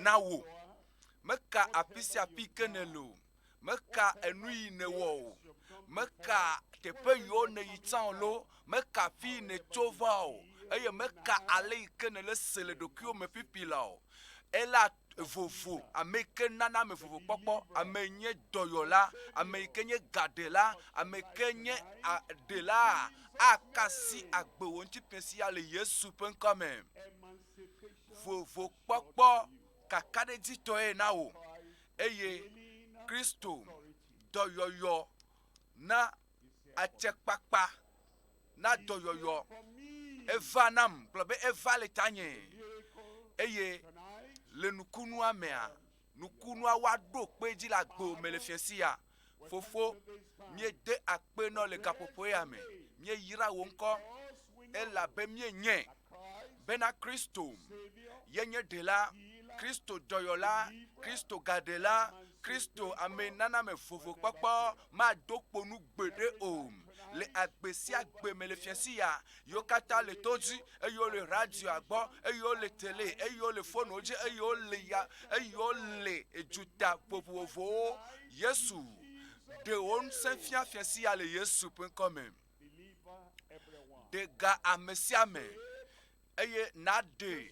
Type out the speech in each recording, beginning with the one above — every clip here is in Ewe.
na wò. Meka afi sia afi ke nèle o. Meka enu yi nèwɔ o. Meka teƒe yiwo nèyi tsã o loo, meka afi yi nètso va o, eye meka ale yi ke nèle se le ɖokuiwò me fifi la o. Ela vovo, ame yi ke nana ame vovokpɔkpɔ, ame yi nye dɔyɔla, ame yi ke nye gaɖela, ame yi ke nye ɖela, aka asi agbewò ŋuti sia le Yesu ƒe ŋkɔ me. Vovokpɔkpɔ kakaɖedzitɔe na wò eye Kristo dɔyɔyɔ na atsekpakpa na dɔyɔyɔ eva nam gblɔ be eva le tanye eye le nukunua mea nukunua woaɖo kpe dzi le agbo me le fiẽsi ya fofo míede akpe nɔ le gaƒoƒo ya me míeyra wò ŋkɔ elabe míenye bena Kristo ye nye ɖela, Kristo dɔyɔla, Kristo gaɖela, Kristo ame nana me vovokpɔkpɔ mado kpo nu gbeɖe o. Le agbe sia gbe me le fiasi ya, yiwo katã le to dzi, eye wole radioa gbɔ, eye wole tele, eye wole fonuwo dzi, eye wole ya, eye wole eduta vovovowo. Yesu, ɖe wò ŋusẽ fia fiasi ya le Yesu ƒe ŋkɔ me. Ɖe ga ame sia ame eye nàɖe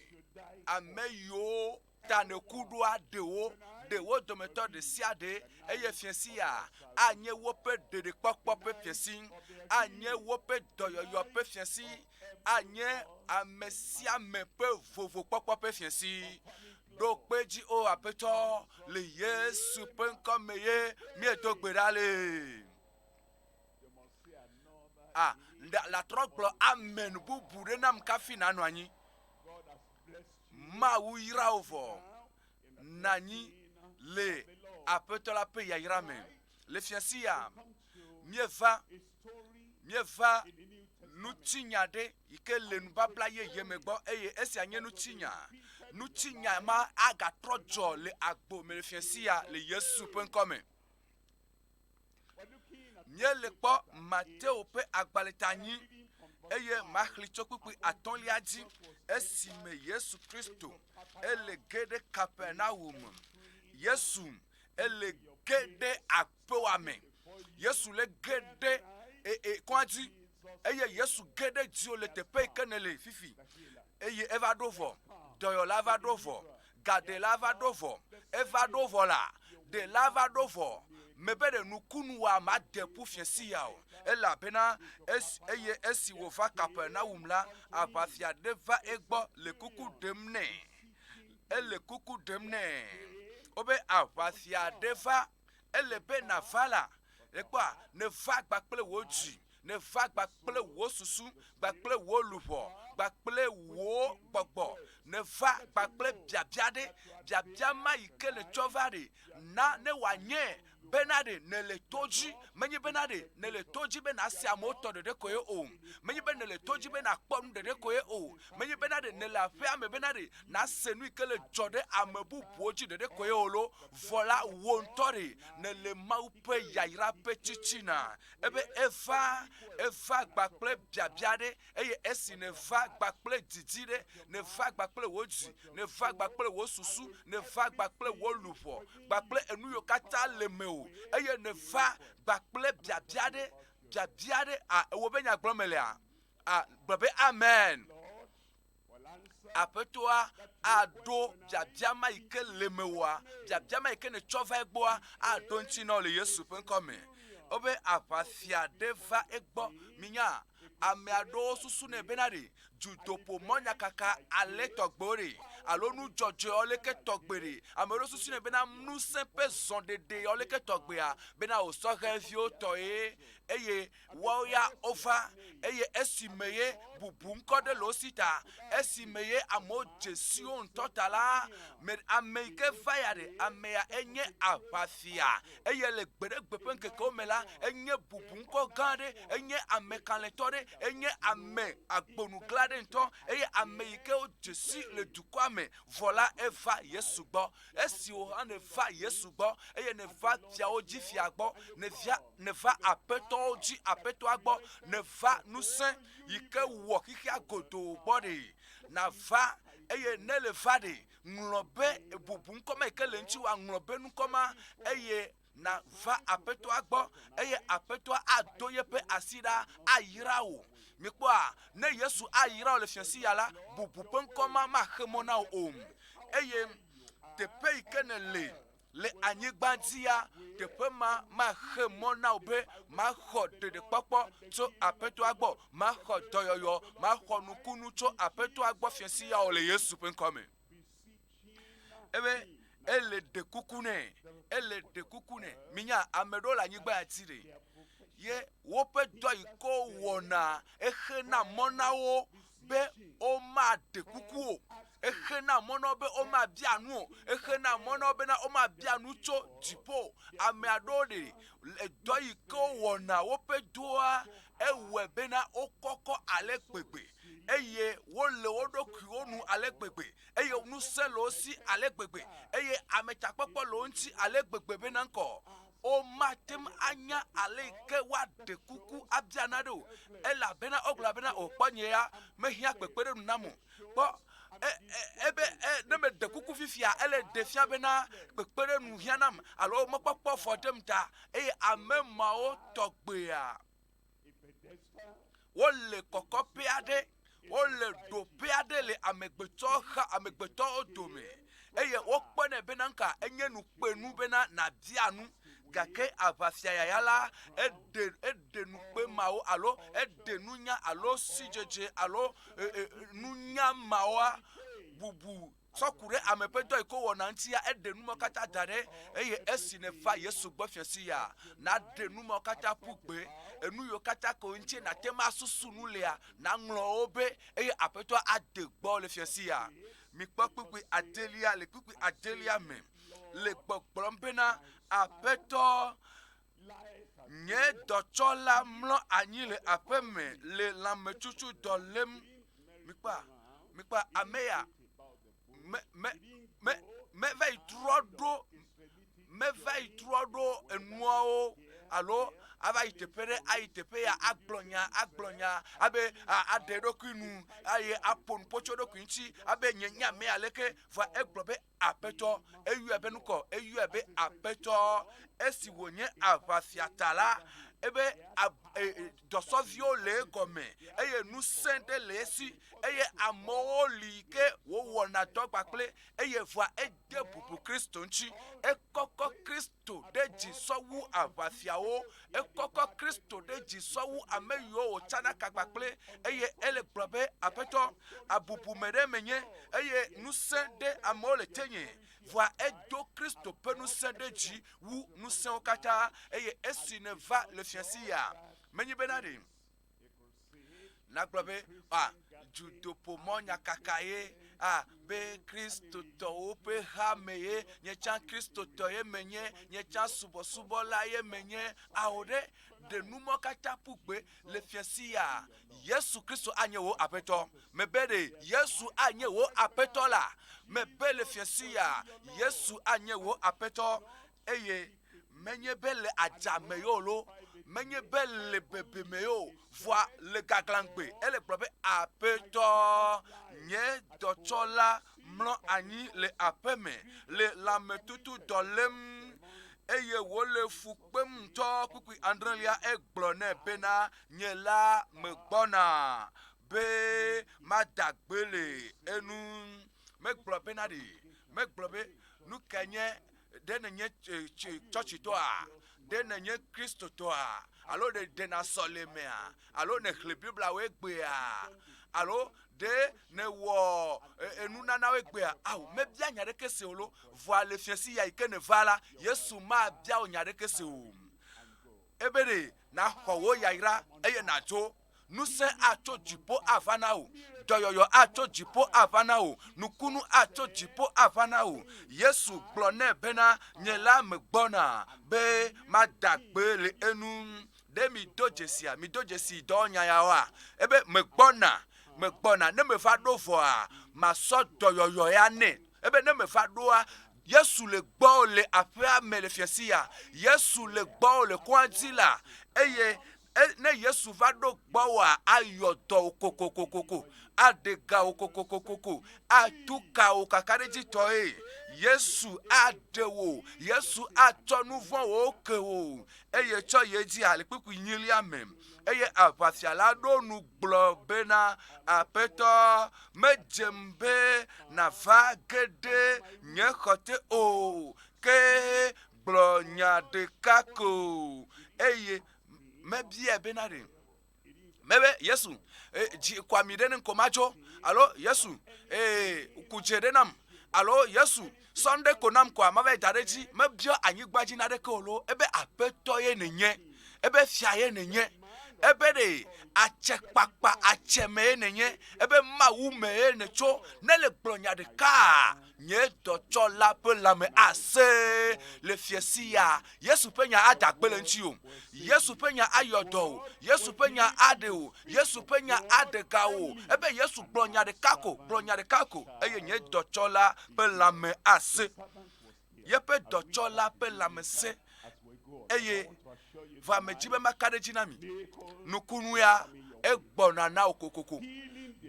ame yiwo ta nèku ɖoa ɖewo, ɖe wo dometɔ ɖe sia ɖe eye fiẽsi ya anye woƒe ɖeɖekpɔkpɔ ƒe fiẽsi, anye woƒe dɔyɔyɔ ƒe fiẽsi, anye ame sia ame ƒe vovokpɔkpɔ ƒe fiẽsi. Ɖo kpe edzi o Aƒetɔ, le Yesu ƒe ŋkɔ me ye míedo gbe ɖa le. A, latrɔ gblɔ amen bubu ɖe nam kafi nanɔ anyi. Mawu yra wò vɔ. Nanyi le Aƒetɔ la ƒe yayra me. Le fiasi ya, míeva, míeva ŋutinya ɖe yi ke le nubabla yeye me gbɔ eye esia nye ŋutinya. Ŋutinya ma agatrɔ dzɔ le agbo me le fiasi ya le Yesu ƒe ŋkɔ me. Míele kpɔ Mateo ƒe agbalẽtanyi eye maxli tso kpukpui atɔ̃lia dzi esime Yesu Kristo ele ge ɖe Kapernaum. Yesu ele ge ɖe aƒewa me. Yesu le ge ɖe e, e, kɔa dzi eye Yesu ge ɖe dziwò le teƒe yi ke nèle fifi eye eva ɖo vɔ. Dɔyɔla va ɖo vɔ. Gaɖela va ɖo vɔ. Eva ɖo vɔ la, ɖela va ɖo vɔ. Mebe ɖe nukunua made ƒu fiẽsi ya o, elabena esi, eye esi wòva Kapernaum la, aʋafia ɖe va egbɔ le kuku ɖem nɛ. Ele kuku ɖem nɛ. Wobe aʋafia ɖe va, ele be nàva la, ekpɔa, nèva kpakple wò dzi. Nèva kpakple wò susu, kpakple wò luʋɔ, kpakple wò gbɔgbɔ. Nèva kpakple biabia ɖe. Biabia ma yi ke nètsɔ va ɖe, na ne wòanye bena ɖe nèle to dzi. Menye bena ɖe nèle to dzi be nàse amewo tɔ ɖeɖe koe o. Menye be nèle to dzi be nàkpɔ nu ɖeɖe koe o. Menye bena ɖe nèle aƒea me bena ɖe nàse nu yi ke le dzɔ ɖe ame bubuwo dzi ɖeɖe koe o lo. Vɔ la, wò ŋutɔ ɖe nèle Mawu ƒe yayra ƒe tsitsina. Ebe eva, eva gba kple biabia ɖe, eye esi nèva gba kple didi ɖe, nèva gba kple wò dzi, nèva gba kple wò susu, nèva gba kple wò luʋɔ, gba kple enu yiwo katã le mewò, eye nèva gba kple biabia ɖe, biabia ɖe, a, ewɔ be nya gblɔm melea? A, gblɔ be amen. Aƒetɔa aɖo biabia ma yi ke le mewòa, biabia ma yi ke nètsɔ va egbɔa, aɖo eŋuti na wò le Yesu ƒe ŋkɔ me. Wobe aʋafia ɖe va egbɔ. Minya, ame aɖewo susunɛ bena ɖe dutoƒo mɔnyakaka ale tɔgbewo ɖe, alo nu dzɔdzɔewo leke tɔgbe ɖe. Ame aɖewo susunɛ bena ŋusẽ ƒe zɔɖeɖewo leke tɔgbea, bena wò sɔhɛviwo tɔe eye Woawo ya wova, eye esime ye bubu ŋkɔ ɖe le wo si ta, esime ye amewo dze si wo ŋutɔ ta la, me, ame yi ke va ya ɖe, ame ya enye aʋafia, eye le gbeɖegbe ƒe ŋkekewo me la, enye bubu ŋkɔ gã aɖe, enye ame kalẽtɔ ɖe, enye ame agbonugla ɖe ŋutɔ, eye ame yi ke wodze si le dukɔa me vɔ la, eva Yesu gbɔ. Esi wò hã nèva Yesu gbɔ, eye nèva fiawo dzi fia gbɔ, nèvia, nèva aƒetɔwo dzi aƒetɔa gbɔ, nèva ŋusẽ yi ke wɔ xexea godoo gbɔ ɖe, nàva, eye ne le va ɖe, ŋlɔ be Bubu ŋkɔ ma yi ke le ŋutiwòa, ŋlɔ be ŋkɔ ma eye nàva Aƒetɔa gbɔ eye Aƒetɔa ado yeƒe asi ɖa ayra wò. Mikpɔa, ne Yesu ayra wò le fiasi ya la, bubu ƒe ŋkɔ ma maxe mɔ na wò o. Eye teƒe yi ke nèle le anyigba dzia, teƒe ma maxe mɔ na wò be maxɔ ɖeɖekpɔkpɔ tso Aƒetɔa gbɔ, maxɔ dɔyɔyɔ, maxɔ nukunu tso Aƒetɔa gbɔ fiasi ya o le Yesu ƒe ŋkɔ me. Ebe ele ɖe kuku nɛ, ele ɖe kuku nɛ. Minya ame ɖewo le anyigba ya dzi ɖe, ye woƒe dɔ yi ke wowɔna exena mɔ na wo be womaɖe kuku o, exena mɔ na wo be womabia nu o, exena mɔ na wo bena womabia nu tso dziƒo o. Ame aɖewo ɖe le dɔ yi ke wowɔna woƒe dɔa ewɔe bena wokɔkɔ ale gbegbe eye wole wo ɖokuiwo nu ale gbegbe eye ŋusẽ le wo si ale gbegbe eye ametakpɔkpɔ le wo ŋuti ale gbegbe bena ŋkɔ womate ŋu anya ale yi ke woaɖe kuku abia naɖe o elabena wogblɔ bena o kpɔ nye ya mehiã kpekpeɖeŋu nam o kpɔ e, e, ebe e, ne meɖe kuku fifia ele ɖe fia bena kpekpeɖeŋu hiã nam alo mɔkpɔkpɔ vɔ ɖem ta eye ame mawo tɔgbea wole kɔkɔƒe aɖe, wole ɖoƒe aɖe le amegbetɔ xa amegbetɔwo dome eye wokpɔnɛ bena nuka enye nukpenu bena nàbia nu gake aʋafia yaya la eɖe eɖe nukpe mawo alo eɖe nunya alo sidzedze alo e, e, nunya mawoa bubu Tsɔ ku ɖe ame ƒe dɔ yi ke wowɔna ŋutia, eɖe nu mawo katã da ɖe, eye esi nèva Yesu gbɔ fiẽ sia, nàɖe nu mawo katã ƒu gbe. Enu yiwo katã ke ŋuti nàte ŋu asusu nu lea, nàŋlɔ wo be, eye Aƒetɔa ade gbɔwò le fiẽ sia. Mikpɔ kpukpui adelia, le kpukpui adelia me, le gbɔgblɔm bena, Aƒetɔ, nye dɔtsɔla mlɔ anyi le aƒe me le lãmetsutsudɔ lém. Mikpɔa? Mikpɔa? Ame ya me me me meva yi trɔ ɖo meva yi trɔ ɖo enuawo alo ava yi teƒe ɖe ayi teƒe ya agblɔ nya agblɔ nya abe aɖe eɖokui nu eye aƒo nuƒo tso eɖokui ŋuti abe nye nya me aleke vɔa egblɔ be Aƒetɔ, eyɔe be nukɔ, eyɔe be Aƒetɔ. Esi wònye aʋafia ta la, ebe dɔsɔviwo le egɔme eye ŋusẽ ɖe le esi eye amewo li ke wòwɔna dɔ kpakple eye vɔa ede bubu Kristo ŋuti. Ekɔkɔ Kristo ɖe dzi sɔ wu aʋafiawo. Ekɔkɔ Kristo ɖe dzi sɔ wu ame yiwo wòtsana ka kpakple eye ele gblɔ be, Aƒetɔ, abubume ɖe menye eye ŋusẽ ɖe amewo le tenye. Vɔa edo Kristo ƒe ŋusẽ ɖe dzi wu ŋusẽwo katã, eye esi nèva le fiasi ya, menye bena ɖe nagblɔ be, a, dutoƒomɔ nyakaka ye, a, be Kristotɔwo ƒe hame ye, nye tsã Kristotɔ ye menye, nye tsã subɔsubɔla ye menye, ao ɖe, ɖe numɔ katã ƒu gbe le fiasi ya. Yesu Kristo anye wò Aƒetɔ. Mebe ɖe Yesu anye wò Aƒetɔ la? Mebe le fiasi ya, Yesu anye wò Aƒetɔ. Eye menye be le adzame ye o lo, menye be le bebeme ye o, vɔa le gaglãgbe ele gblɔ be, Aƒetɔ, nye dɔtsɔla mlɔ anyi le aƒeme le lãmetutudɔ lém eye wòle fu kpem ŋutɔ. Kpukpui adrelia egblɔ nɛ bena, Nye la megbɔna be mada gbe le enu. Megblɔ bena ɖe, megblɔ be, nu kae nye, ɖe nènye tsɔtsitɔa? Ɖe nènye Kristotɔa? Alo ɖe ɖena sɔlemea? Alo nèxlẽ Biblia woe gbea? Alo ɖe nèwɔ enunanawo egbea? Ao, mebia nya ɖeke se o lo. Vɔa le fiẽsi ya yi ke nèva la, Yesu mabia wò nya ɖeke se o. Ebe ɖe nàxɔ wò yayra eye nàdzo. Ŋusẽ atso dziƒo ava na wò. Dɔyɔyɔ atso dziƒo ava na wò. Nukunu atso dziƒo ava na wò. Yesu gblɔ nɛ bena, Nye la megbɔna be mada gbe le enu. Ɖe mido dzesia? Mido dzesi dɔwɔnya yawoa? Ebe, Megbɔna, megbɔna. Ne meva ɖo vɔa, masɔ dɔyɔyɔ ya nɛ. Ebe ne meva ɖoa, Yesu le gbɔwò le aƒea me le fiasi ya. Yesu le gbɔwò le kɔa dzi la, eye. E, ne Yesu va ɖo gbɔwòa, ayɔ dɔ wò kokokokoko, aɖe ga wò kokokokoko, atu ka wò kakaɖedzitɔe. Yesu aɖe wò, Yesu atsɔ nu vɔ̃wo ke wò. Eye tsɔ yi edzia le kpukpui nyilia me. Eye aʋafia la ɖo nu gblɔ bena, Aƒetɔ, medzem be nàva ge ɖe nye xɔ te o, ke gblɔ nya ɖeka ko, eye mebiae bena ɖe mebe Yesu e, dzi ku ami ɖe ne ŋkɔ madzo alo Yesu ee ku dze ɖe nam alo Yesu sɔ ŋɖe ko nam koa mava yi da ɖe edzi mebiɔ anyigba dzi naɖeke o lo ebe aƒetɔ ye nènye ebe fia ye nènye ebe ɖe atsekpakpa atseme ye nènye ebe mawu me ye nètso ne le gblɔ nya ɖeka Nye dɔtsɔla ƒe lãme ase le fiẽsi ya. Yesu ƒe nya ada gbe le ŋutiwò. Yesu ƒe nya ayɔ dɔ wò. Yesu ƒe nya aɖe wò. Yesu ƒe nya aɖe ga wò. Ebe Yesu gblɔ nya ɖeka ko, gblɔ nya ɖeka ko eye nye dɔtsɔla ƒe lãme ase. Yeƒe dɔtsɔla ƒe lãme sẽ eye vɔ ame dzi be maka ɖe edzi na mi. Nukunu ya egbɔna na wò kokoko.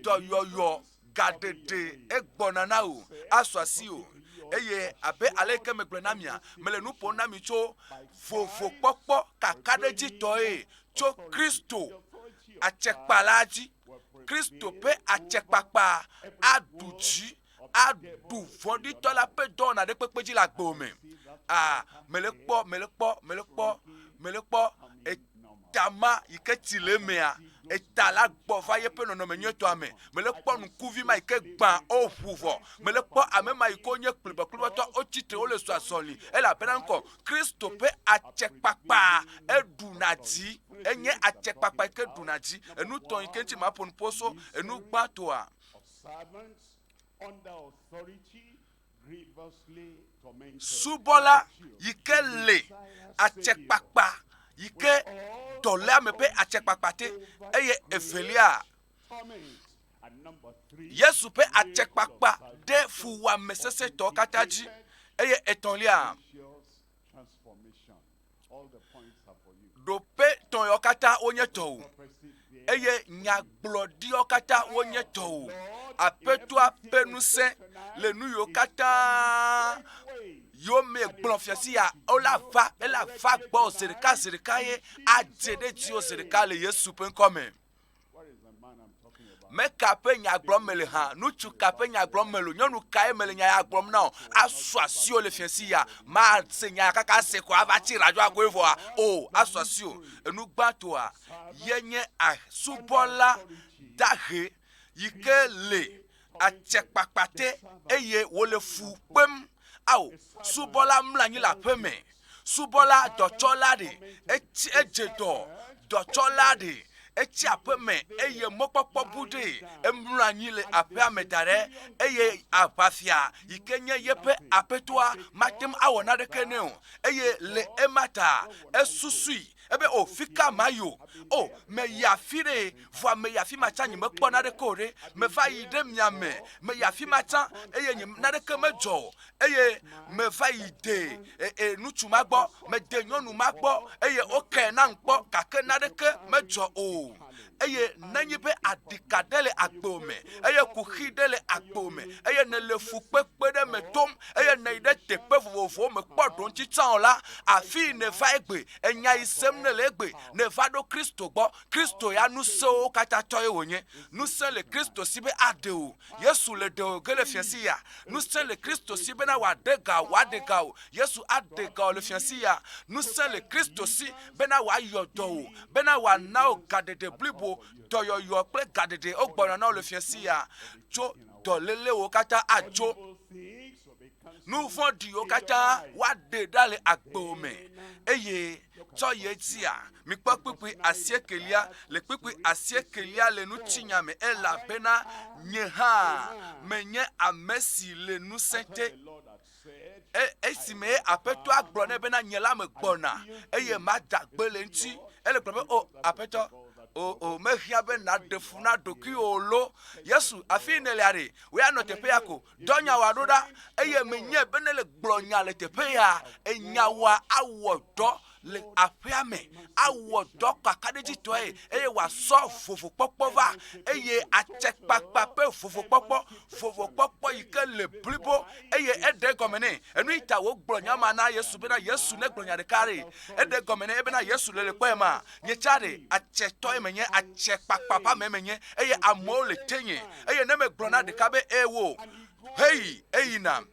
Dɔyɔyɔ gaɖeɖe egbɔna na wò, asu asiwò. Eye abe ale ke megblɔe na mia, mele nu ƒom na mi tso vovokpɔkpɔ kakaɖedzitɔe tso Kristo atsekpala dzi. Kristo ƒe atsekpakpa aɖu dzi, aɖu vɔ̃ɖitɔ la ƒe dɔwɔna ɖe kpekpe dzi le agbewò me. Ah, mele kpɔ, mele kpɔ, mele kpɔ, mele kpɔ eta ma yi ke tsi le emea, eta la gbɔ va yeƒe nɔnɔme nyuietɔa me. Mele kpɔ ŋkuvi ma yi ke gbã woʋu vɔ. Mele kpɔ ame ma yi ke wonye kplibɔkplibɔtɔ wotsi tre wole zɔ azɔli elabena ŋkɔ Kristo ƒe atsekpakpa eɖuna dzi. Enye atsekpakpa yi ke ɖuna dzi. Enu tɔ̃ yi ke ŋuti maƒo nu ƒo so enu gbãtɔa. Subɔla yi ke le atsekpakpa yi ke dɔléame ƒe atsekpakpa te eye evelia Yesu ƒe atsekpakpa ɖe fuwɔame sesẽtɔwo katã dzi eye etɔ̃lia Ɖoƒe tɔ̃ katã wonye tɔwò, eye nyagblɔɖiwo katã wonye tɔwò. Aƒetɔa ƒe ŋusẽ le nu yiwo katã yome gblɔ fia si ya wola va, ela va gbɔwò zi ɖeka zi ɖeka ye adze ɖe dziwò zi ɖeka le Yesu ƒe ŋkɔ me. Meka ƒe nya gblɔm mele hã? Ŋutsu ka ƒe nya gblɔm mele? Nyɔnu kae mele nya ya gblɔm na o? Asu asiwò le fiẽsi ya. Mase nya ya kaka ase ko ava tsi radio agoe vɔa? O, asu asiwò. Enu gbãtɔa ye nye asubɔla dahe yi ke le atsekpakpa te eye wòle fu kpem. Ao, subɔla mlɔ anyi le aƒe me. Subɔla dɔtsɔla ɖe, etsi edze dɔ. Dɔtsɔla ɖe, etsi aƒe me eye mɔkpɔkpɔ bu ɖee. Emlɔ anyi le aƒea me da ɖe eye aʋafia yi ke nye yeƒe aƒetɔa mate ŋu awɔ naneke nɛ o. Eye le ema ta esusui ebe, O, fika mayi o? O, meyi afi ɖe, vɔa meyi afi ma tsã nyemekpɔ naneke o ɖe. Meva yi ɖe mia me, meyi afi ma tsã eye nye naneke medzɔ o. Eye meva yi de e, e, ŋutsu ma gbɔ, mede nyɔnu ma gbɔ eye wokae nam kpɔ gake naneke medzɔ o. Eye nenye be aɖika ɖe le agbewò me eye kuxi ɖe le agbewò me eye nèle fukpekpe ɖe me tom eye nèyi ɖe teƒe vovovowo me kpɔ ɖoŋtsi tsã o la, afii nèva egbe, enya yi sem nèle egbe, nèva ɖo Kristo gbɔ. Kristo ya ŋusẽwo katã tɔ ye wònye. Ŋusẽ le Kristo si be aɖe wò. Yesu le ɖe wò ge le fiasi ya. Ŋusẽ le Kristo si bena wòaɖe ga wò, wòaɖe ga wò. Yesu aɖe ga wò le fiasi ya. Ŋusẽ le Kristo si bena wòayɔ dɔ wò, bena wòana wò gaɖeɖe blibo, dɔyɔyɔ kple gaɖeɖe wogbɔna na wò le fiasi ya. Tso dɔlélewo katã atso nu vɔ̃ɖiwo katã woaɖe ɖa le agbewò me eye tsɔ yi edzia mikpɔ kpukpui asiekelia le kpukpui asiekelia le ŋutinya me elabena nye hã menye ame si le ŋusẽ te e, esime aƒetɔa gblɔ nɛ bena nye la megbɔna eye mada gbe le ŋuti ele gblɔ be o aƒetɔ o o mehiã be nàɖe fu na ɖokuiwò lo yesu afi nèlia ɖe wò ya nɔ teƒe ya ko Dɔ nya wòa ɖo ɖa, eye menyae be ne le gblɔ nya le teƒe ya, enya wòa awɔ dɔ le aƒea me awɔ dɔ kakaɖedzitɔe eye wòasɔ vovokpɔkpɔ va eye atsekpakpa ƒe vovokpɔkpɔ, vovokpɔkpɔ yi ke le blibo eye eɖe egɔme nɛ. Enu yi ta wògblɔ nya ma na Yesu bena Yesu negblɔ nya ɖeka ɖe. Eɖe egɔme nɛ bena Yesu le le kpɔe ma, nye tsa ɖe, atsetɔe menye, atsekpakpa ƒe amee menye eye amewo le tenye eye ne megblɔ na ɖeka be ewo, heyi, eyina.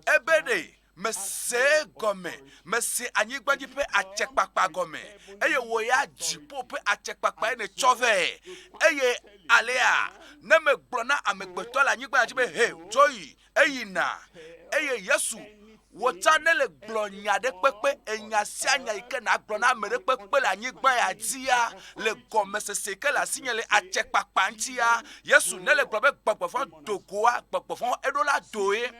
Ebe ɖe mese egɔme, mese anyigba dzi ƒe atsekpakpa gɔme, eye wò ya dziƒo ƒe atsekpakpae nètsɔ vɛ. Eye alea, ne megblɔ na amegbetɔ le anyigba dzi be, He, dzo yi, eyina. Eye Yesu, wò tsã nèle gblɔ nya ɖe kpekpe, enya sia nya yi ke nàgblɔ na ame ɖe kpekpe le anyigba ya dzia, le gɔmesese yi ke le asinye le atsekpakpa ŋutia, Yesu nele gblɔ be gbɔgbɔ vɔ̃ do goa, gbɔgbɔ vɔ̃ eɖo la doe.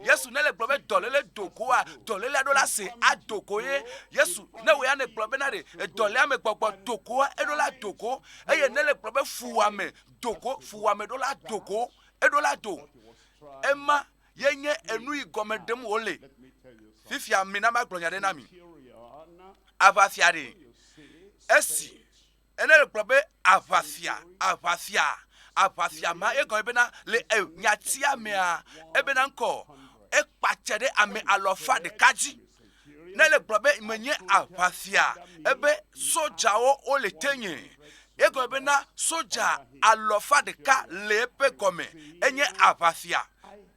Yesu nele gblɔ be dɔléle do goa, dɔlélea ɖo la se ado go ye. Yesu ne wò ya ne gblɔ bena ɖe dɔléame gbɔgbɔ do goa, eɖo la do go. Eye nele gblɔ be fuwɔame do go, fuwɔame ɖo la do go, eɖo la do. Ema ye nye enu yi gɔme ɖem wòle. Fifia mina magblɔ nya ɖe na mi. Aʋafia ɖe, esi Ene le gblɔ be aʋafia, aʋafia, aʋafia ma egɔme bena le nyatia mea ebena ŋkɔ ekpatse ɖe ame alɔfa ɖeka dzi. Ne le gblɔ be menye aʋafia ebe sodzawo wole tenye egɔme bena sodza alɔfa ɖeka le eƒe gɔme enye aʋafia.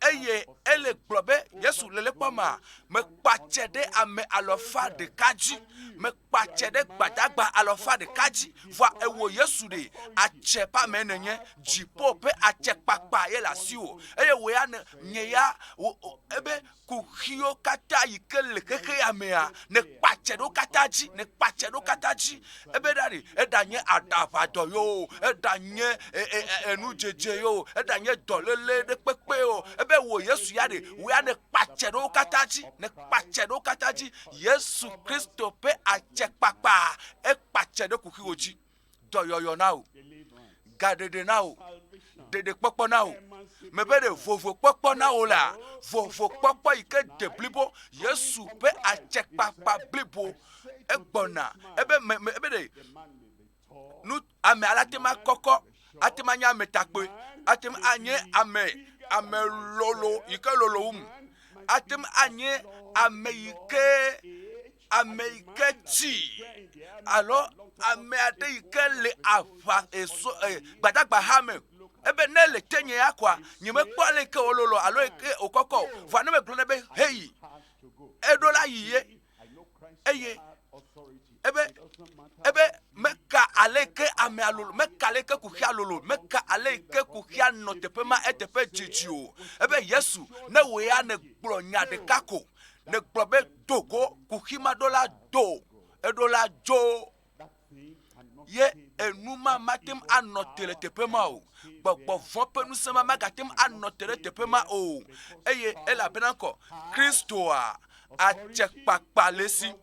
Eye ele gblɔ be Yesu le le kpɔ ma mekpatse ɖe ame alɔfa ɖeka dzi. Me kpatse ɖe gbadagba alɔfa ɖeka dzi, vɔa ewò Yesu ɖe, atse ƒe amee nènye, dziƒo ƒe atsekpakpa ye le asiwò, eye wò ya ne, nye ya, wò, ebe kuxiwo katã yi ke le xexe ya mea, nèkpatse ɖe wo katã dzi, nèkpatse ɖe wo katã dzi. Ebe ɖa ɖe, eɖanye aɖaʋadɔ yoo, eɖanye e, e, e, enudzedze yoo, eɖanye dɔléle ɖe kpekpe yoo, ebe wò Yesu ya ɖe, wò ya nèkpatse ɖe wo katã dzi, nèkpatse ɖe wo katã dzi. Yesu Kristo ƒe atsekpakpa ekpatse ɖe kuxiwo dzi. Dɔyɔyɔ na wò, gaɖeɖe na wò, ɖeɖekpɔkpɔ na wò. Mebe ɖe vovokpɔkpɔ na wò la, vovokpɔkpɔ yi ke de blibo, Yesu ƒe atsekpakpa blibo egbɔna. Ebe me, me, ebe ɖe nu ame ale ate ŋu akɔkɔ, ate ŋu anye ame takpoe, ate ŋu anye ame ame lolo yi ke lolo wum, ate ŋu anye ame yi ke ame yi ke tsi alo ame aɖe yi ke le aʋa eso e, gbadagba ha me ebe ne le tenye ya koa nyemekpɔ ale yi ke wòlolo alo yi ke wòkɔkɔ o vɔa ne megblɔ nɛ be heyi eɖo la yi ye eye ebe ebe meka aleke amea lolo meka aleke kuxia lolo meka aleke kuxia nɔ teƒe ma eteƒe dzidzi o ebe yesu ne wò ya nègblɔ nya ɖeka ko nègblɔ be do go kuxi ma ɖo la do eɖo la dzo ye enu ma mate ŋu anɔ te le teƒe ma o. Gbɔgbɔ vɔ̃ ƒe ŋusẽ ma magate ŋu anɔ te ɖe teƒe ma o. Eye elabena ŋkɔ Kristoa atse kpakpa le esi.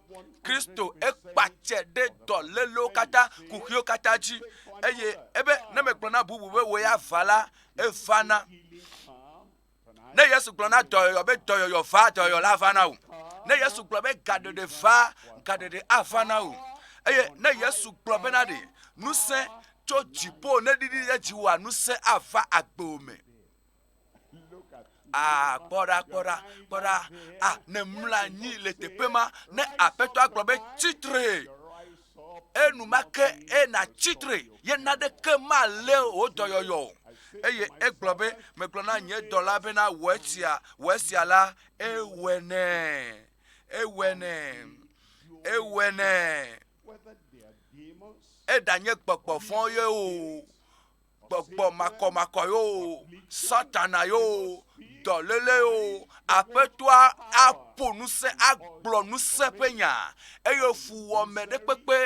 Kristo ekpatse ɖe dɔlélewo katã, kuxiwo katã dzi. Eye ebe ne megblɔ na bubu be wò ya va la, evana. Ne Yesu gblɔ na dɔyɔyɔ be dɔyɔyɔ va, dɔyɔyɔ la va na wò. Ne Yesu gblɔ be gaɖeɖe va, gaɖeɖe ava na wò. Eye ne Yesu gblɔ bena ɖe ŋusẽ tso dziƒo ne ɖiɖi ɖe dziwòa, ŋusẽ ava agbewò me. Ah, kpɔ ɖa, kpɔ ɖa, kpɔ ɖa. Ah, ne mlɔ anyi le teƒe ma, ne Aƒetɔa gblɔ be tsitre, enumake eye nàtsi tre ye naneke malé wò dɔyɔyɔ o. Eye egblɔ be, Megblɔ na nye dɔla bena, Wɔ esia, wɔ esia la, ewɔe nɛ, ewɔe nɛ, ewɔe nɛ. Eɖanye gbɔgbɔ vɔ̃ ye o, gbɔgbɔ makɔmakɔ yo, Satana yo, dɔléle yo, Aƒetɔa aƒo ŋusẽ, agblɔ ŋusẽ ƒe nya, eye fuwɔame ɖe kpekpe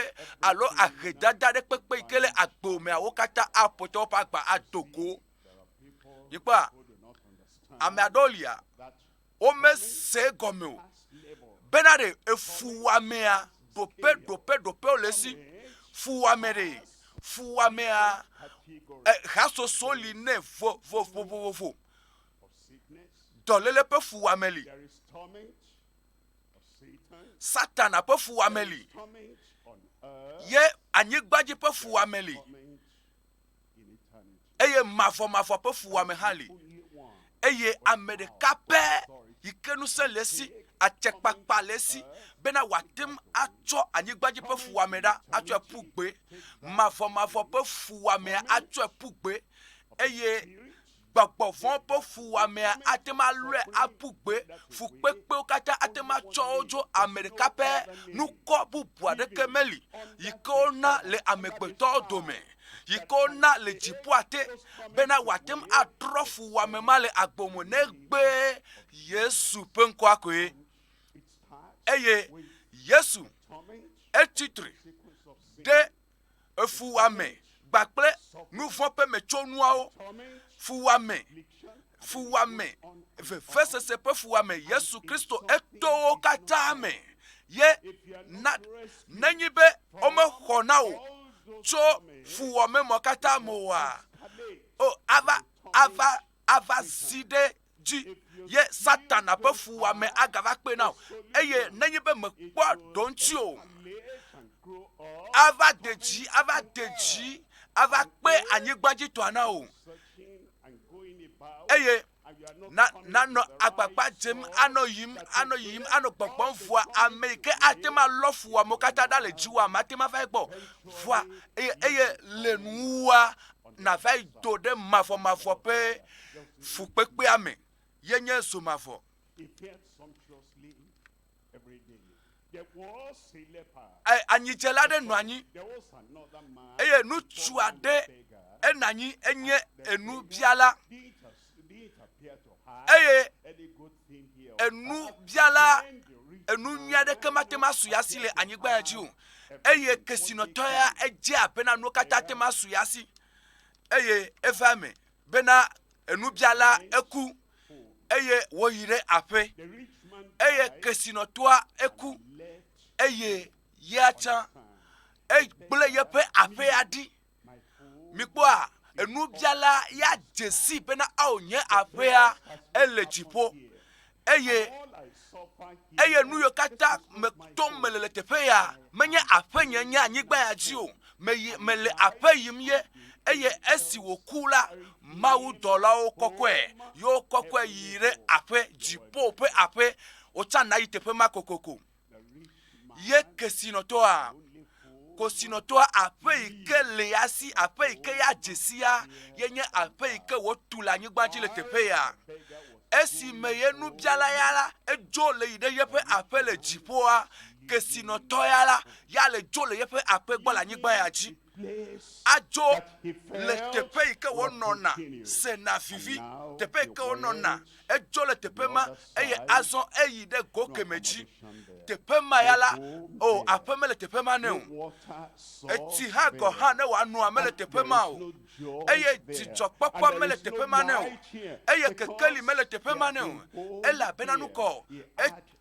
alo ahedada ɖe kpekpe yi ke le agbo mea, wo katã aƒo te woƒe agba ado go. Mikpɔa, ame aɖewo lia, womese egɔme o bena ɖe efuwɔamea ɖoƒe ɖoƒe ɖoƒewo le esi. Fuwɔame ɖe, fuwɔamea hasoso li nɛ vovovovovo. Dɔléle ƒe fuwɔame li. Satana ƒe fuwɔame li. Ye anyigba dzi ƒe fuwɔame li. Eye mavɔmavɔ ƒe fuwɔame hã li. Eye ame ɖeka pɛ yi ke ŋusẽ le esi, atsekpakpa le esi bena wòate ŋu atsɔ anyigba dzi ƒe fuwɔame ɖa atsɔe ƒu gbe, mavɔmavɔ ƒe fuwɔamea atsɔe ƒu gbe, eye gbɔgbɔ vɔ̃ ƒe fuwɔamea ate ŋu alɔe aƒu gbe, fukpekpewo katã ate ŋu atsɔ wo dzo ame ɖeka pɛ. Nukɔ bubu aɖeke meli yi ke wona le amegbetɔwo dome, yi ke wona le dziƒoa te bena wòate ŋu atrɔ fuwɔame ma le agbo me negbe Yesu ƒe ŋkɔa koe. Eye Yesu etsi tre ɖe efuwɔame kpakple nuvɔ̃ ƒe metsonuawo, fuwɔame, fuwɔame, vevesese ƒe fuwɔame, Yesu Kristo eto wo katã me. Ye na nenyi be womexɔ na wò tso fuwɔame mɔ katã me oa, o ava ava ava zi ɖe dzi ye Satana ƒe fuwɔame agava kpe na wò. Eye nenye be mèkpɔ ɖoŋtsi o, ava de dzi, ava de dzi, ava kpe anyigba dzi tɔa na wò. Eye na nanɔ agbagba dzem anɔ yim, anɔ yiyim, anɔ gbɔgbɔm vɔa ame yi ke ate ŋu alɔ fuwɔamewo katã ɖa le dziwòa, mate ŋu ava egbɔ o. Vɔa eye eye le nuwuwua nava yi do ɖe mavɔmavɔ ƒe fukpekpea me ye nye zomavɔ. Anyidzela aɖe nɔ anyi eye ŋutsu aɖe enɔ anyi enye enubiala eye enubiala enu nyui aɖeke mate ŋu asu ya si le anyigba ya dzi o eye kesinɔtɔ ya edze abe na nuwo katã te ŋu asu ya si eye eva eme bena enubiala eku eye wòyi ɖe aƒe eye kesinɔtɔa eku eye ya tsã egblẽ yeƒe aƒea ɖi. Mikpɔa, enubiala ya dze sii bena ao nye aƒea ele dziƒo eye eye nu yiwo katã me tom mele le teƒe ya menye aƒenye nye anyigba ya dzi o. Meyi mele aƒe yim ye eye esi wòku la, mawudɔlawo kɔkɔe yewo kɔkɔe yi ɖe aƒe dziƒo ƒe aƒe. Wotsa nayi teƒe ma kokoko. Ye kesinɔtɔa, kosinɔtɔa aƒe yi ke le ya si, aƒe yi ke ya dze sia, ye nye aƒe yi ke wotu le anyigba dzi le teƒe ya. Esime ye nubiala ya la, edzo le yi ɖe yeƒe aƒe le dziƒoa, kesinɔtɔ ya la, ya le dzo le yeƒe aƒe gbɔ le anyigba ya dzi. Adzo le teƒe yi ke wònɔna sena vivi, teƒe yi ke wònɔna, edzo le teƒe ma eye azɔ eyi ɖe go kemɛ dzi. Teƒe ma ya la, o aƒe mele teƒe ma nɛ o. Etsi hã gɔ̃ hã ne wòanoa mele teƒe ma o. Eye dzidzɔkpɔkpɔ mele teƒe ma nɛ o. Eye kekeli mele teƒe ma nɛ o. Elabena nukɔ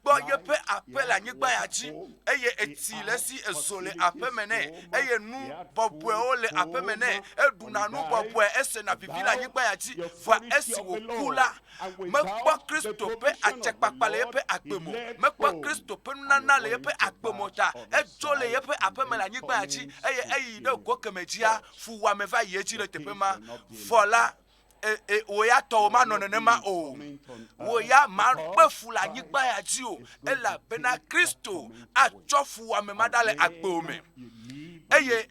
kpɔ yeƒe aƒe le anyigba ya dzi, eye etsi le esi ezo le aƒe me nɛ, eye nu bɔbɔewo le aƒe me nɛ, eɖuna nu bɔbɔe, esena vivi le anyigba ya dzi. Vɔa esi wòku la, mekpɔ Kristo ƒe atsekpakpa le yeƒe agbe me o, mekpɔ Kristo ƒe nunana le yeƒe agbe me o ta edzo le yeƒe aƒe me le anyigba ya dzi, eye eyi ɖe go kemɛ dzia, fuwɔame va yi edzi le teƒe ma. Vɔ la, E, e, wò ya tɔwò manɔ nenema o. Wò ya makpe fu le anyigba ya dzi o, elabena Kristo atsɔ fuwɔame ma ɖa le agbewò me. Eye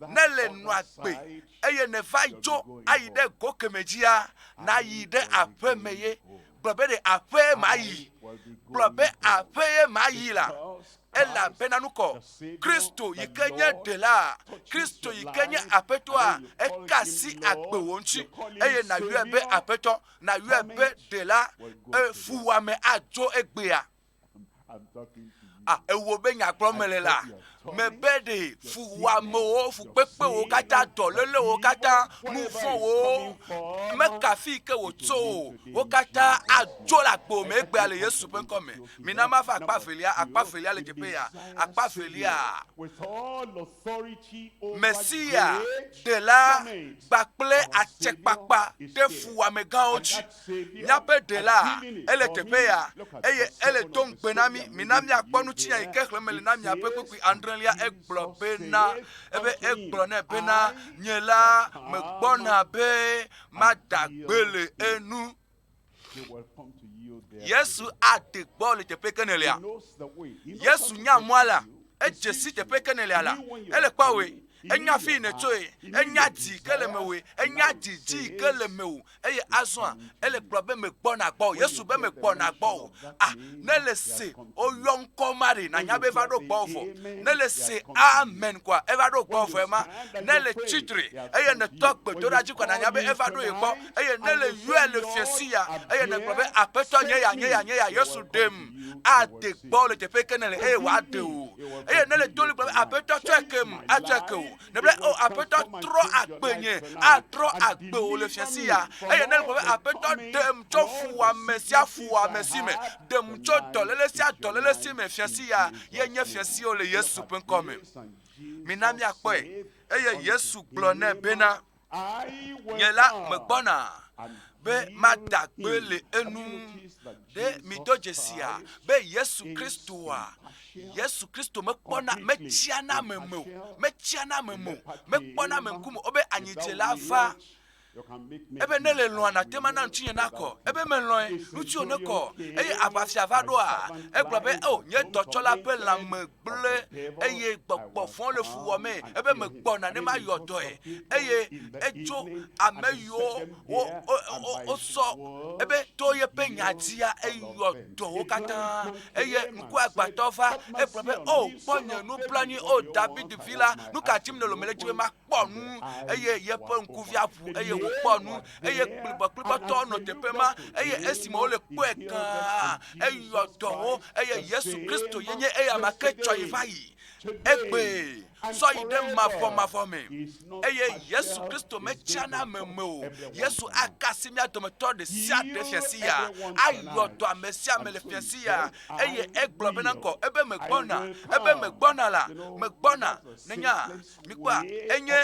ne le nɔ agbe eye nèva dzo ayi ɖe go kemɛ dzia, nayi ɖe aƒe me ye. Gblɔ be ɖe aƒee mayi. Gblɔ be aƒee mayi la. Elabena nukɔ, Kristo yi ke nye Ɖela, Kristo yi ke nye Aƒetɔa, eka asi agbewò ŋuti, eye nàyɔe be Aƒetɔ, nàyɔe be Ɖela, e, fuwɔame adzo egbea. A, ewò be nya gblɔm mele la, Mebe ɖe fuwɔamewo, fukpekpewo katã, dɔlélewo katã, nu vɔ̃wo, meka fi yi ke wòtso o, wo katã adzo le agbo me egbea le Yesu ƒe ŋkɔ me. Mina mava akpa evelia, akpa evelia le teƒe ya, akpa evelia. Mesia Ɖela kpakple atsekpakpa ɖe fuwɔamegãwo dzi. Míaƒe Ɖela, ele teƒe ya, eye ele do ŋugbe na mí. Mina míakpɔ nutsinya yi ke xlẽm mele na mia ƒe kpukpui adrelia. Egblɔ bena, ebe egblɔ nɛ bena, Nye la, megbɔna be mada gbe le enu. Yesu ade gbɔ le teƒe ke nèlea. Yesu nya mɔa la, edze si teƒe ke nèlea la, ele kpɔwòe. Enya fi yi nètsoe, enya dzi ke le mewòe, enya didi yi ke le mewò. Eye azɔa, ele gblɔ be megbɔna gbɔwò. Yesu be megbɔna gbɔwò. Ah, ne le se woyɔ ŋkɔ ma ɖe, nànya be eva ɖo gbɔwò vɔ. Ne le se amen koa, eva ɖo gbɔwò vɔ ema. Ne le tsitre eye nètɔ gbedoɖa dzi koa, nànya be eva ɖo ye gbɔ. Eye ne le yɔe le fiẽsi ya, eye nègblɔ be, Aƒetɔ, nye ya, nye ya, nye ya, Yesu ɖem, ade gbɔwò le teƒe ke nèle eye wòaɖe wò. Eye ne le do ɣli gblɔ be, Aƒetɔ, tsɔe kem, atsɔe ke wò. Nègblɔ be, O Aƒetɔ, trɔ agbe nye, atrɔ agbe wò le fiẽsi ya. Eye ne gblɔ be, Aƒetɔ, ɖem tso fuwɔame sia fuwɔame si me, ɖem tso dɔléle sia dɔléle si me fiẽsi ya, ye nye fiẽsiwo le Yesu ƒe ŋkɔ me. Mina míakpɔe. Eye Yesu gblɔ nɛ bena, Nye la megbɔna be mada gbe le enu. Ɖe mido dzesia be Yesu Kristoa, Yesu Kristo mekpɔna, metsiana ame me o, metsiana ame me o, mekpɔna ame ŋkume o, be anyidzela va. Ebe ne le lɔ̃a nàte ŋu ana ŋutinye nakɔ. Ebe melɔ̃e, ŋutiwò nekɔ. Eye aʋafia va ɖoa, egblɔ be, O, nye dɔtsɔla ƒe lãme gblẽ eye gbɔgbɔ vɔ̃ le fu wɔmee. Ebe megbɔna ne mayɔ dɔe. Eye etso ame yiwo wo, wo, wo, wosɔ ebe to yeƒe nya dzia, eyɔ dɔ wo katã. Eye ŋkuagbãtɔ va, egblɔ be, O, kpɔ nye nublanui, O David vi la, nu ka dim nèle mele dzi be makpɔ nu? Eye yeƒe ŋkuvia ʋu eye wòkpɔ nu. Eye kplibɔkplibɔtɔ nɔ teƒe ma, eye esime wole kpɔe gãa, eyɔ dɔ wo. Eye Yesu Kristo ye nye eyama ke tsɔ yi va yi egbee, sɔ yi ɖe mavɔmavɔ me. Eye Yesu Kristo metsiana ame me o. Yesu aka asi mía dometɔ ɖe sia ɖe fiasi ya, ayɔ dɔ ame sia ame le fiasi ya. Eye egblɔ bena ŋkɔ, ebe megbɔna, ebe megbɔna la, megbɔna. Nenya, mikpɔa, enye,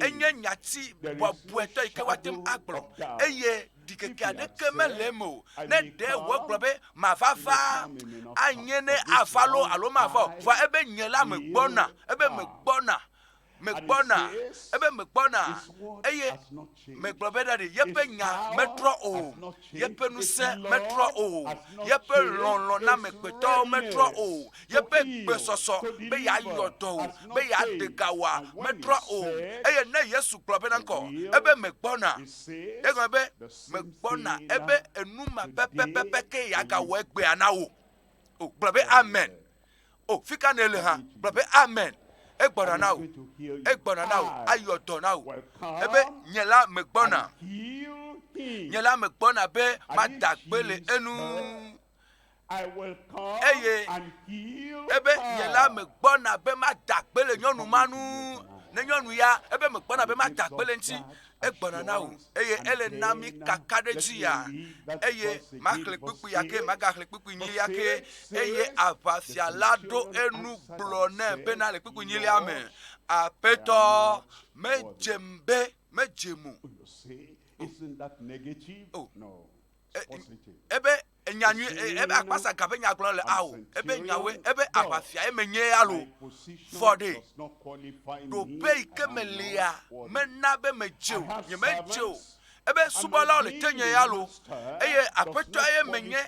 enye nyati bɔbɔetɔ yi ke woate ŋu agblɔ. Eye ɖikeke aɖeke mele eme o. Ne ɖe wògblɔ be mava va, anye ne ava loo alo mava o. Vɔa ebe nye la megbɔna, ebe megbɔna. Megbɔna, ebe megbɔna, eye megblɔ be ɖe yeƒe nya metrɔ o, yeƒe ŋusẽ metrɔ o, yeƒe lɔlɔ̃ na amegbetɔwo metrɔ o, yeƒe gbesɔsɔ be yeayɔ dɔ o, be yeaɖe ga oa, metrɔ o. Eye ne Yesu gblɔ bena ŋkɔ, ebe megbɔna, egɔme be megbɔna, ebe enu ma pɛpɛpɛpɛ ke yeagawɔ egbea na wò. O, gblɔ be amen. O, fi ka nèle hã? Gblɔ be amen. Egbɔna na wò. Egbɔna na wò. Ayɔ dɔ na wò. Ebe nye la megbɔna. Nye la megbɔna be mada gbe le enu. Eye ebe nye la megbɔna be mada gbe le nyɔnu ma nu. Ne nyɔnu ya ebe megbɔna be mada gbe le ŋuti. Egbɔna na wò eye ele na mí kakaɖedzi ya. Eye maxlẽ kpukpui ya ke, magaxlẽ kpukpui nyilia ke. Eye aʋafia la ɖo enu gblɔ nɛ bena le kpukpui nyilia me, Aƒetɔ, medzem be medzem o. O. Ebe Enya nyui, ebe akpasa ga ƒe nya gblɔm le ao, ebe nyawoe, ebe aʋafia ye menye ya lo. Vɔ ɖe, ɖoƒe yi ke melia mena be medze o, nyemedze o. Ebe subɔlawo le tenye ya lo, eye aƒetɔa ye menye,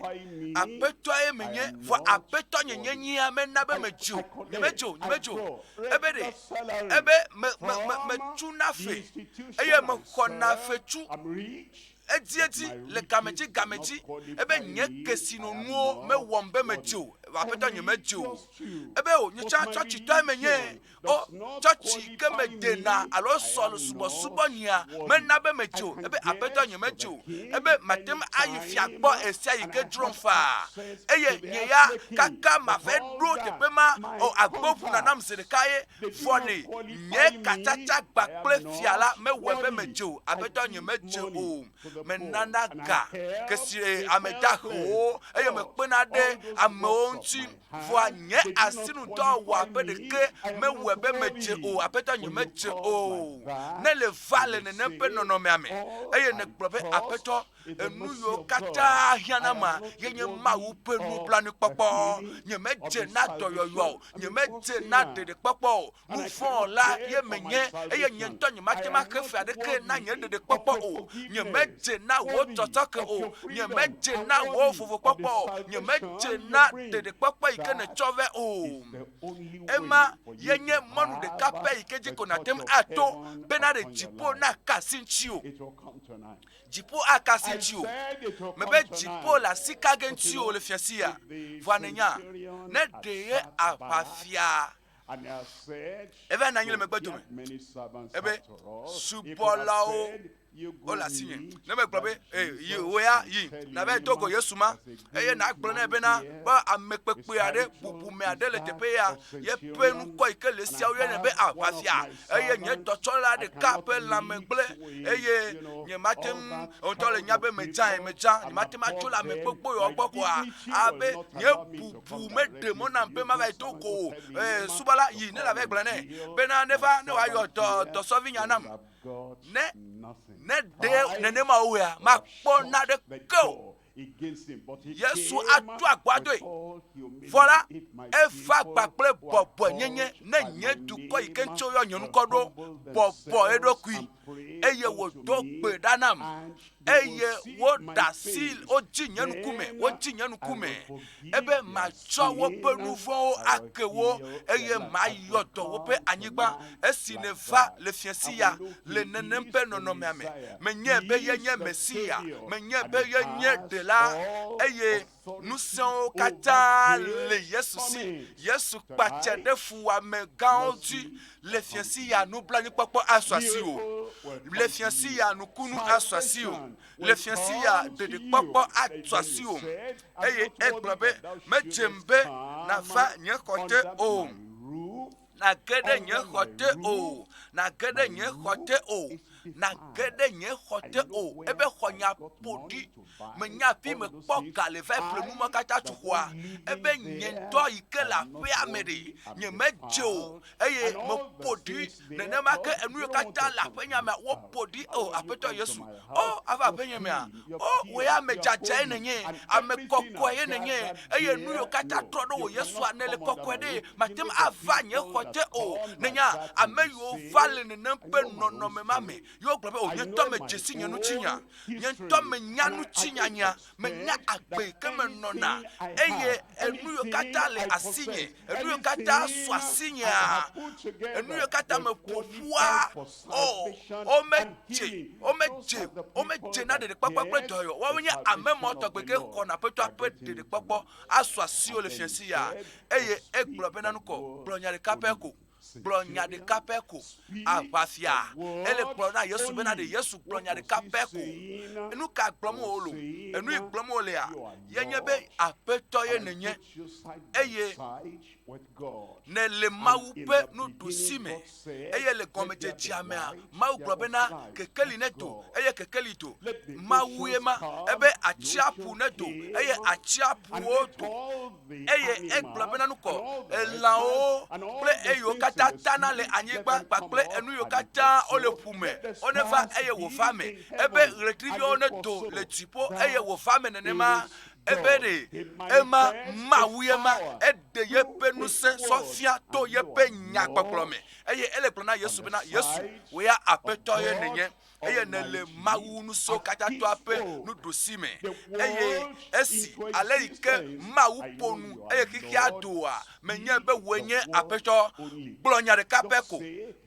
aƒetɔa ye menye, vɔ aƒetɔ nyenye nyia mena be medze o, nyemedze o, nyemedze o. Ebe ɖe, ebe me, me, me, metsuna fe, eye mexɔna fetsu. Edziedzi le game dzi game dzi ebe nye kesinonuwo mewɔm be medze o. Aƒetɔ nyemedze o. Ebe o, nye tsã tsɔtsitɔe menye. O, tsɔtsi ke medena alo sɔ le subɔsubɔ nyea mena be medze o. Ebe Aƒetɔ nyemedze o. Ebe mate ŋu ayi fia gbɔ ɣesiaɣi ke dzrom faa. Eye nye ya kaka mave ɖo teƒe ma o, agbo ʋuna nam zi ɖeka ye. Vɔ ɖe nye katsatsa gba kple fia la mewɔe be medze o. Aƒetɔ nyemedze o. Menana ga kesi ame dahewo eye mekpena ɖe amewo ŋuti. Vɔa nye asinudɔwɔaƒe ɖeke mewɔe be medze o, Aƒetɔ, nyemedze o. Ne le va le nenem ƒe nɔnɔmea me, eye nègblɔ be, Aƒetɔ, enu yiwo katã hiã na ma ye nye Mawu ƒe nublanuikpɔkpɔ. Nyemedze na dɔyɔyɔ o, nyemedze na ɖeɖekpɔkpɔ o. Nuvɔ̃wɔla ye menye, eye nye ŋutɔ nyemate ŋu axe fe aɖeke na nye ɖeɖekpɔkpɔ o. Nyemedze na wò tsɔtsɔke o, nyemedze na wò vovokpɔkpɔ o, nyemedze na ɖeɖekpɔkpɔ yi ke nètsɔ vɛ o. Ema ye nye mɔnu ɖeka pɛ yi ke dzi ko nàte ŋu ato bena ɖe dziƒo naka asi ŋutiwò. Dziƒo aka asi ŋutiwò. Mebe dziƒo le asi ka ge ŋutiwò le fiasia. Vɔa nènya, ne ɖee aʋafia Eva nɔ anyi le megbe dome. Ebe subɔlawo wole asinye. Ne megblɔ be, ee, yi wò ya yi, nava do go Yesu ma, eye nàgblɔ nɛ bena be ame kpekpe aɖe, bubume aɖe le teƒe ya, yeƒe ŋkɔ yi ke le esia woyɔnɛ be aʋafia, eye nye dɔtsɔla ɖeka ƒe lãme gblẽ, eye nyemate ŋu, ŋutɔ le nya be medzae, medza, nyemate ŋu atso le ame gbogbo yawo gbɔ koa, abe nye bu Bu meɖe mɔ nam be mava yi do go o. Ee, subɔla, yi ne nàva gblɔ nɛ bena neva ne wòayɔ dɔ dɔsɔvinya nam. Ne ne ɖe nenema wòwɔea, makpɔ naneke o. Yesu atu agbo adoe. Vɔ la, eva kpakple bɔbɔenyenye ne nye dukɔ yi ke ŋuti woyɔ nye ŋkɔ ɖo bɔbɔ eɖokui eye wòdo gbe ɖa nam eye woɖe asi wodzi nye ŋkume wodzi nye ŋkume ebe matsɔ woƒe nu vɔ̃wo ake wo eye mayɔ dɔ woƒe anyigba esi nèva le fiẽsi ya le nenem ƒe nɔnɔmea me menye be yenye Mesia menye be yenye ɖela eye Ŋusẽwo katã le Yesu si. Yesu kpatse ɖe fuwɔame gãwo dzi. Le fiẽsi ya nublanuikpɔkpɔ asu asiwò. Le fiẽsi ya nukunu asu asiwò. Le fiẽsi ya ɖeɖekpɔkpɔ atu asiwò. Eye egblɔ be, Medzem be nàva nye xɔ te o. Nàge ɖe nye xɔ te o. Nàge ɖe nye xɔ te o. Nàge ɖe nye xɔ te o. Ebe xɔ nya ƒo ɖi. Menya afi mekpɔ ga le va ƒle nu ma katã tso xɔa. Ebe nye ŋutɔ yi ke le aƒea me ɖe, nyemedze o eye meƒo ɖi. Nenema ke enu yiwo katã le aƒenya mea, woƒo ɖi. O Aƒetɔ Yesu, o ava aƒenye mea, o wò ya ame dzadzɛe nènye, ame kɔkɔe ye nènye eye nu yiwo katã trɔ ɖo wò Yesua, nèle kɔkɔe ɖe, mate ŋu ava nye xɔ te o. Nènya, ame yiwo va le nenem ƒe nɔnɔme ma me, ye wogblɔ be, O, nye ŋutɔ medze si nye ŋutinya. Nye ŋutɔ menya ŋutinyanya, menya agbe yi ke menɔna, eye enu yiwo katã le asinye, enu yiwo katã su asinyea, enu yiwo katã meƒo ƒua, o, womedze, womedze, womedze na ɖeɖekpɔkpɔ kple dɔyɔyɔ. Woawoe nye ame mawo tɔgbe ke xɔna Aƒetɔa ƒe ɖeɖekpɔkpɔ asu asiwò le fiẽsi ya. Eye egblɔ bena, Nukɔ, gblɔ nya ɖeka pɛ ko. Gblɔ nya ɖeka pɛ ko. Aʋafia. Ele gblɔ na Yesu bena ɖe Yesu gblɔ nya ɖeka pɛ ko. Nu ka gblɔm wòle? Enu yi gblɔm wòlea, ye nye be Aƒetɔ ye nènye eye nèle Mawu ƒe nuɖusi me. Eye le gɔmedzedzea mea, Mawu gblɔ bena kekeli nedo eye kekeli do. Mawu ye ma. Ebe atsiaƒu nedo eye atsiaƒuwo do. Eye egblɔ bena nukɔ, elãwo kple eyiwo katã tana le anyigba kpakple enu yiwo katã wole ƒu me, woneva eye wòva me. Ebe ɣletiviwo nedo le dziƒo eye wòva me nenema. Ebe ɖe ema Mawu ye ma, eɖe yeƒe ŋusẽ sɔ fia to yeƒe nyagbɔgblɔ me. Eye ele gblɔ na Yesu bena, Yesu, wò ya Aƒetɔ ye nènye. eye nèle Mawu Ŋusẽkatãtɔa ƒe nuɖusi me. Eye esi ale yi ke Mawu ƒo nu eye xexea doa, menye be wòe nye Aƒetɔ. Gblɔ nya ɖeka pɛ ko.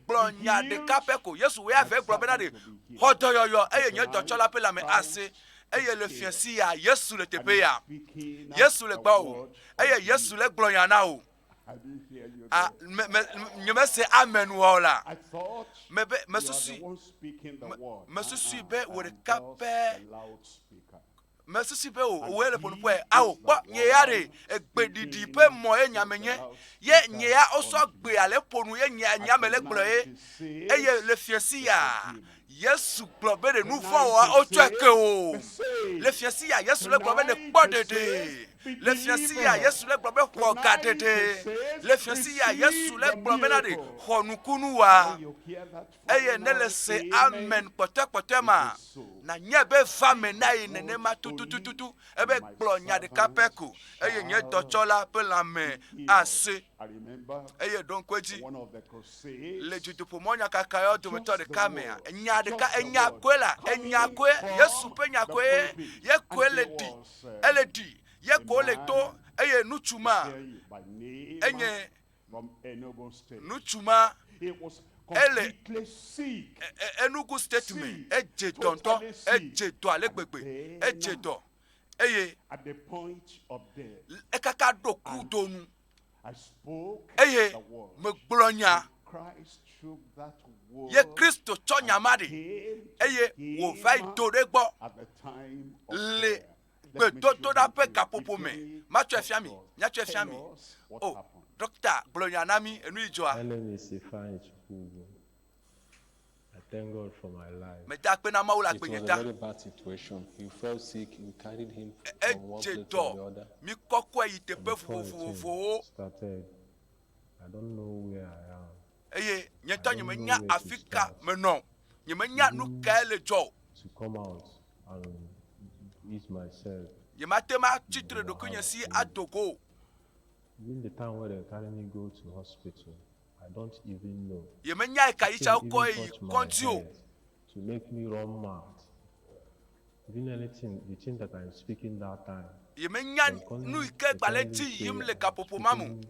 Gblɔ nya ɖeka pɛ ko. Yesu wòe ave gblɔ bena ɖe, Xɔ dɔyɔyɔ eye nye dɔtsɔla ƒe lãme ase. Eye le fiẽ sia, Yesu le teƒe ya. Yesu le gbɔwò eye Yesu le gblɔ nya na wò. A, me, me, nyemese amen wɔ o la. Mebe, mesusui, me, mesusui be wò ɖeka pɛ Mesusu be o, wòe le ƒonu ƒoe. Ao, kpɔ, nye ya ɖe, egbeɖiɖi ƒe mɔ ye nya menye. Ye nye ya wosɔ gbea le ƒonu ye nye nya me le gblɔ ye. Eye le fiẽsi ya, Yesu gblɔ be ɖe nu vɔ̃ wɔa wotsɔe ke o. Le fiẽsi ya, Yesu le gblɔ be nekpɔ ɖeɖe. Le fiẽsi ya, Yesu le gblɔ be xɔ ga ɖeɖe. Le fiẽsi ya, Yesu le gblɔ bena ɖe xɔ nukunu wa. Eye ne le se amen kpɔtɔekpɔtɔe ma, nànyae be va me na ye nenema tutututu. Ebe gblɔ nya ɖeka pɛ ko, eye nye dɔtsɔla ƒe lãme ase. Eye ɖo ŋku edzi, le dutoƒomɔ nyakakaewo dometɔ ɖeka mea, nya ɖeka, enya koe la, enya koe, Yesu ƒe nya koe, ye koe le ɖi, ele ɖi, ye ko le to, eye ŋutsu ma enye Ŋutsu ma ele Enugu State me. Edze dɔ ŋutɔ. Edze dɔ ale gbegbe. Edze dɔ eye ekaka ɖo kudo nu. Eye megblɔ nya ye Kristo tsɔ nya ma ɖi eye wòva yi do ɖe egbɔ le gbedodoɖa ƒe gaƒoƒo me. Matsɔe fia mi. Míatsɔe fia mi. O, ɖɔkta, gblɔ nya na mí, enu yi dzɔa? My name is Ifeanyi Chukwugo. I thank God for my life. Meda akpe na Mawu le It was agbenye a ta. very bad situation. He fell sick. We carried him from one Edze place to dɔ. the other. Míkɔkɔe yi teƒe Before the thing vovovowo. started, I don't know where I am. Eye nye I ŋutɔ don't know nyemenya where to afi ka start. menɔ o. Nyemenya nu Even kae le dzɔ o. to come out and ease myself. Nyemate ŋu atsi tre ɖokuinye si ado go o. Even the time where they carry me go to hospital, I don't even know. Nyemenya ɣekaɣi The tsa thing wokɔe even yi touch my kɔdzi o. head to make me run mad. Even anything, the thing that I'm speaking that time. Nyemenya They call nu me, yi ke they gba le tell me edzi say yim le I'm gaƒoƒo ma me o. speaking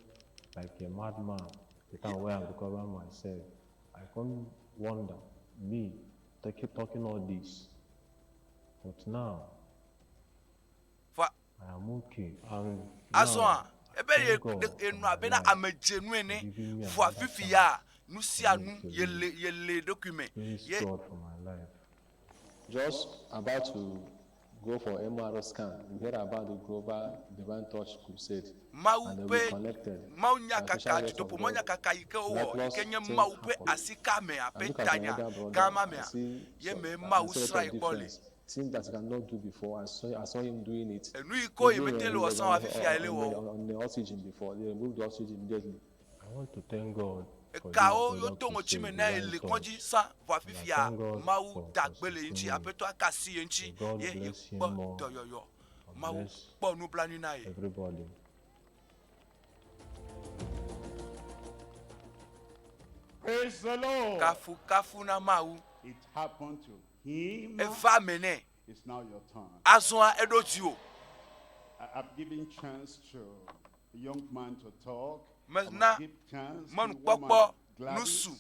like a madman. The time where I recover myself, I can't wonder me talking, talking all this. But now, Vɔa I am okay. And azɔa, now, ebe ye thank God ɖe for enɔ my abe na life ame dzenu for ene. giving me Vɔa another fifi chance ya, nu for sia me nu to ye live. le ye le eɖokui me. Praise Ye God for my life. Just about to go for MRO scan, we heard about the Global Divine Touch Crusade, Mawu and then we ƒe connected. Mawu And special nyakaka, grace of dutoƒo God, mɔnyakaka yi ke wowɔ yi miraculous ke nye things Mawu ƒe happen. asikamea I ƒe look at my tanya elder gã brother, ma I mea, see ye some, mee I Mawu see a lot srã of yi kpɔ le. difference. Things that he cannot do before. I saw him doing it. Enu yi ke wo Even yemete when le he wɔ was sã on, wa fifia ye le on, wɔ on, o. on the oxygen before, they removed the oxygen immediately. I want to thank God for this Ekawo global woto ŋɔtsi me crusade, na ye Divine le Touch. kɔdzi sã vɔa And I fifia thank God Mawu for, da for gbe le ye ŋuti, sustaining me. Aƒetɔa ka asi ye ŋuti May God ye bless him yekpɔ more dɔyɔyɔ. and Mawu bless kpɔ nublanui na ye. everybody. Praise the Lord. Kafukafu na Mawu. It happened to him. Eva eme nɛ. It's now your turn. Azɔa eɖo dziwò. I've given chance to a young man to talk. I Mena must give chance to mɔnukpɔkpɔ woman Gladys nusu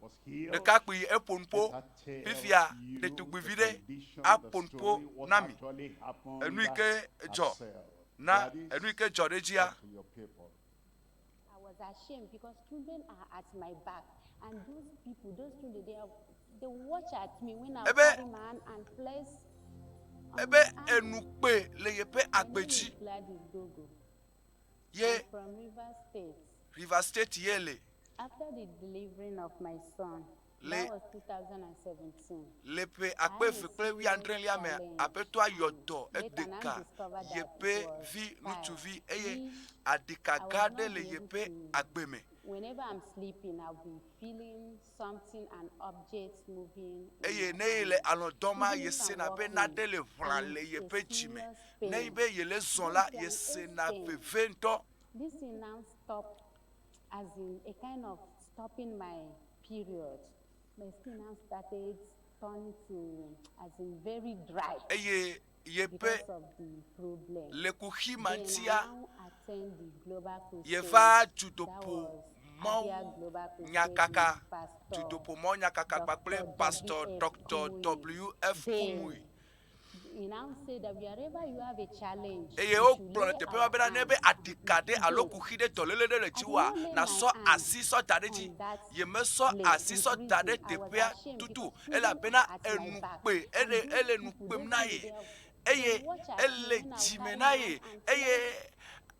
was healed. ɖekakpui eƒo nuƒo. Let her tell Fifia you the ɖetugbivi ɖe condition, the aƒo nuƒo story, what na mi. actually happened Enu yi ke dzɔ herself. na Gladys, enu yi ke dzɔ ɖe edzia. talk to your people. I was ashamed because children are at my back, and those people, those children, they are, they watch at me when I Ebe carry my hand and place on ebe my hand. enu kpe le yeƒe My agbe name dzi. is Gladys Dogo. Ye I'm from Rivers State. Rivers State ye le. After the delivering of my son, Le that was 2017. le ƒe I akpe had a eve kple serious wuiadrelia mea, challenge Aƒetɔa yɔ and dɔ later now eɖeka discovered that it yeƒe was vi fire, ŋutsuvi eye which aɖika I gã was aɖe not le able yeƒe to. agbe me. Whenever I'm sleeping, I'll be feeling something and objects moving in Eye my ne yele hand. alɔ̃ dɔma, Even if I'm yesena be walking, nane le ʋlã and le it's a yeƒe dzime. serious Ne pain. be yele zɔ Even la, to an yesena extent, veve ŋutɔ. this thing now stopped, as in a kind of stopping my period. My skin now started turning to, as in very dry Eye yeƒe because of the problem. le kuxi ma Then I ŋutia, now attend the global crusade. yeva That dutoƒo was mɔwo Abia Global Crusade nyakaka, with Pastor dutoƒo mɔ nyakaka kpakple Dr. Pastor W.F. Dr. Kumuyi. W.F. Then Kumuyi. He now said that wherever you have a challenge, Eye we should wogblɔ le lay teƒe ma our bena ne hands be aɖika ɖe to alo it. kuxi ɖe dɔléle ɖe le I did dziwòa, not lay my nàsɔ hands asi sɔ da ɖe dzi. on that Yemesɔ place asi in sɔ da ɖe prison. I was teƒea ashamed tutu because prison elabena are at my enu back. kpe And ele those ele nu people, kpem those na people, ye they eye they watch at me ele when I will dzime carry na my ye hand and eye tell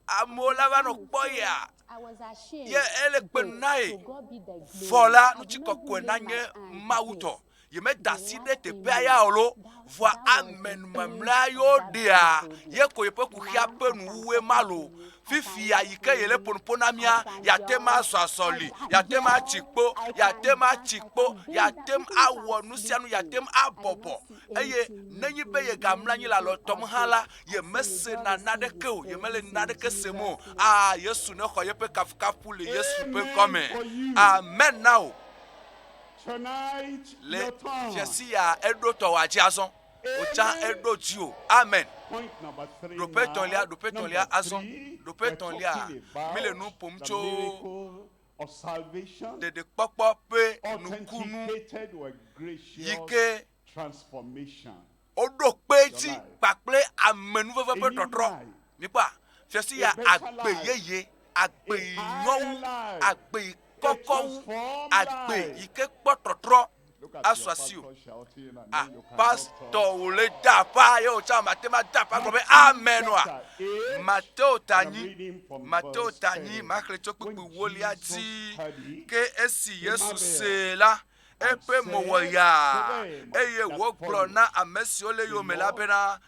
amewo la va nɔ kpɔ yea I was ashamed. ye ele kpe But na ye to God be the glory. vɔ la I did ŋuti not kɔkɔe even na lay my nye hand to Mawu it. tɔ. Yemeda The asi ɖe last thing teƒea ya o lo that, vɔa that was ame the end numemlɔa of yiwo that ɖea episode. ye ko yeƒe kuxia Now ƒe I can nuwuwue talk ma to lo. you. I can Fifia yi walk ke yele freely. ƒonuƒo na I mía, can yeate ŋu jump. azɔ I azɔli, can yeate ŋu atsi jump. kpo, I yeate can ŋu dance. atsi I kpo, can bend down. yeate ŋu Even if I'm awɔ nu sia nu, yeate sleeping, ŋu I do abɔbɔ. not see Eye anything nenye be moving, yegamlɔ no anyi le alɔ moving tɔm hã object. la, I say, may God yemesena receive naneke his o, yemele praise in naneke sem o. Jesus' name. Aa, Yesu nexɔ yeƒe kafukafu le Yesu ƒe Amen ŋkɔme. for you. Amen na wò. Tonight, Le your turn. fiasi ya eɖo tɔwòa dzi azɔ. Wòtsã Amen. eɖo dziwò. Amen. Point number three Ɖoƒe etɔ̃lia, now. ɖoƒe Number etɔ̃lia azɔ. three, Ɖoƒe we're etɔ̃lia, talking mi le about nu ƒom the tso miracle of salvation ɖeɖekpɔkpɔ ƒe nukunu authenticated with yi gracious ke transformation. woɖo kpe Your dzi life. kpakple amenuveve A ƒe new tɔtrɔ. life, Mikpɔa, fiasi a ya better agbe life, yeye, agbe a yi higher nyɔwu, life, agbe yi a kɔkɔ wu, transformed agbe life. yi ke kpɔ tɔtrɔ Look at asu your asi o. pastor shouting, and Ah, then you cannot pastor talk. wòle da aƒa ye wòtsã mate ma da aƒa gblɔ be Matthew amen oa. chapter 8, Mateo ta and I'm nyi, reading from Mateo verse ta nyi, 10. maxlẽ tso When kpukpui wolia Jesus dzi. heard it, Ke esi he Yesu marveled see la, and eƒe mo wɔ said to yaa them eye that wògblɔ followed, na ame siwo le The yome la Lord bena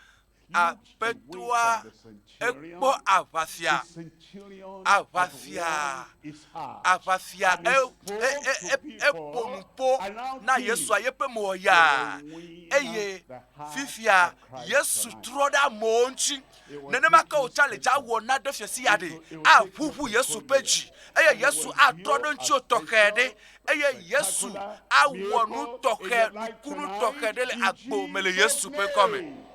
looked away Aƒetɔa from the centurion. ekpɔ aʋafia. The centurion had Aʋafia. warmed his heart Aʋafia and he e spoke e e to e eƒo people nu ƒo and now na he Yesua yeƒe mo wɔ will yaa win eye the heart fifia of Christ Yesu tonight. trɔ ɖe amewo ŋuti. It will Nenema take ke you wòtsã le dza special. wɔ na ɖe fiasi ya It ɖe will, it will take you aʋuʋu Yesu ƒe peculiar. dzi eye And it Yesu will atrɔ deal ɖe a ŋutiwò tɔxɛ ɖe special, eye Yesu spectacular awɔ nu miracle in tɔxɛ your life nukunu tɔxɛ tonight ɖe le in agbo me le Jesus' Yesu ƒe ŋkɔme. name.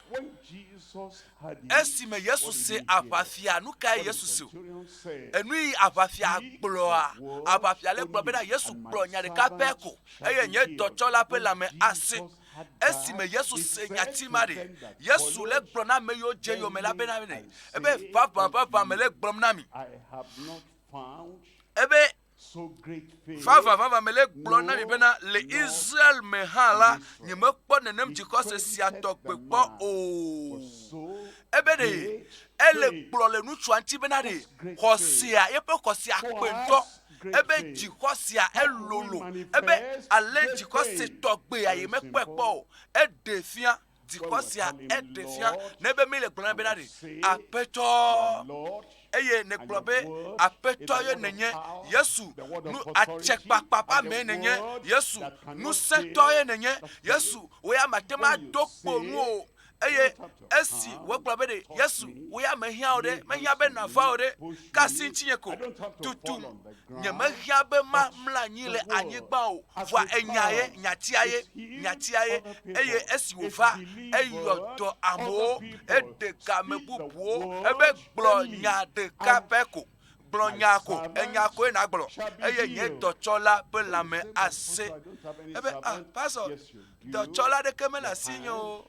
When Jesus heard it, Esime Yesu what did se he hear? aʋafia, nu kae What the Yesu se o? centurion said, Enu yi aʋafia Speak gblɔa, the word aʋafia le gblɔ bena only, Yesu and my gblɔ nya ɖeka pɛ servant ko shall eye be nye healed. dɔtsɔla ƒe When lãme ase. Jesus had Esime that, Yesu he se said nyati to ma ɖe, them that Yesu le followed, gblɔ na ame yiwo dze yome la Verily bena I ne ebe say vavã unto vavã mele you, gblɔm na mi I have not found ebe so great faith, vavã vavã mele gblɔ na mi no, bena le not Israel me hã in la Israel. nyemekpɔ nenem He dzixɔse sia credited tɔgbe the kpɔ man o. for so Ebe ɖe great ele faith. gblɔ le ŋutsua ŋuti bena ɖe What's great faith? xɔsea yeƒe xɔsea Who kpe ŋutɔ has great ebe faith? dzixɔsea How do we elolo ebe manifest ale great dzixɔse faith? tɔgbea Very ye mekpɔe kpɔ simple. o eɖe fia When we're dzixɔsea telling eɖe fia Lord ne be mi le gblɔm and bena we ɖe say, aƒetɔ Your Lord eye and nègblɔ your be word is aƒetɔ the ye word of nènye power, Yesu the word nu of authority, atsɛkpakpa ƒe and amee the nènye word Yesu that cannot ŋusẽtɔ fail. ye nènye That's Yesu faith. wò ya mate ŋu When you ado kpo nu say, o you eye don't have to esi come, wògblɔ be ɖe touch Yesu me, wò ya mehiã o ɖe lay mehiã hands be on nàva o me, ɖe push ka asi me. ŋutinye ko I don't have to fall tutum on the ground, nyemehiã be but mamlɔ anyi the le word anyigba o as vɔa it enya ye comes nyatia ye is healed nyatia ye other eye people, esi is wòva eyɔ delivered dɔ other amewo people. eɖe game Speak the bubuwo ebe word gblɔ only, nya ɖeka and pɛ ko gblɔ my nya ko enya servant koe nàgblɔ shall be eye nye healed. dɔtsɔla ƒe When you lãme say, but ase pastor, I don't have any ebe ah servant. pastor Yes, you do. dɔtsɔla ɖeke mele Your asi nye hand o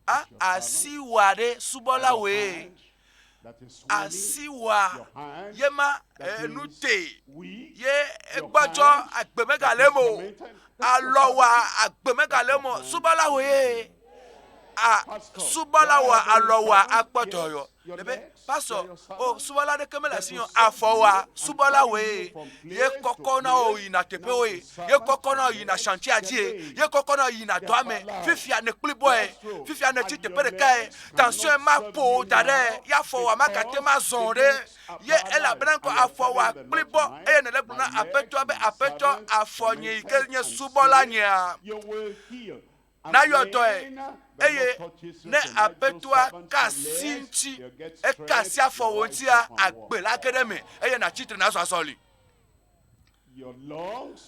a is your servant, asiwòa ɖe and your subɔlawoe hand that is swelling, asiwòa your hand ye ma that enu is te weak, ye your egbɔdzɔ hand agbe that megale is eme o tormented. That's your alɔwòa servant. agbe That's megale your eme o hand subɔlawoe shall be healed. a Pastor, do I subɔlawoa have any alɔwòa servant? akpɔ Yes, dɔyɔ your lebe legs, they are pastor your o servant. subɔla ɖeke mele That asi will nye o send you afɔwòa and carry subɔlawoe you from ye place to kɔkɔ na wo place. yina Now teƒewoe the ye servant, kɔkɔ your na wo yina legs, shantia their dzie legs, ye kɔkɔ na wo yina their dɔa me paralyzed, fifia ne kpli their bɔe stroke, fifia ne tsi and your teƒe ɖekae legs tension cannot ma serve ƒo wo you da ɖe now ye afɔwòa magate because ma zɔ o the ɖe legs are ye elabena paralyzed. ŋkɔ And you're afɔwòa telling the kpli Lord bɔ tonight, eye nele gblɔ my na legs, aƒetɔa be my aƒetɔ servant, afɔ nye yi ke tormented nye and subɔla sick, nyea you will heal. And nayɔ dɔe when the Lord eye touches you ne tonight, those aƒetɔa servants, ka your asi legs, ŋuti they'll get eka asi strength, you'll afɔwò rise ŋutia up and walk. agbe la ge ɖe eme eye nàtsi tre nàzɔ azɔli Your lungs,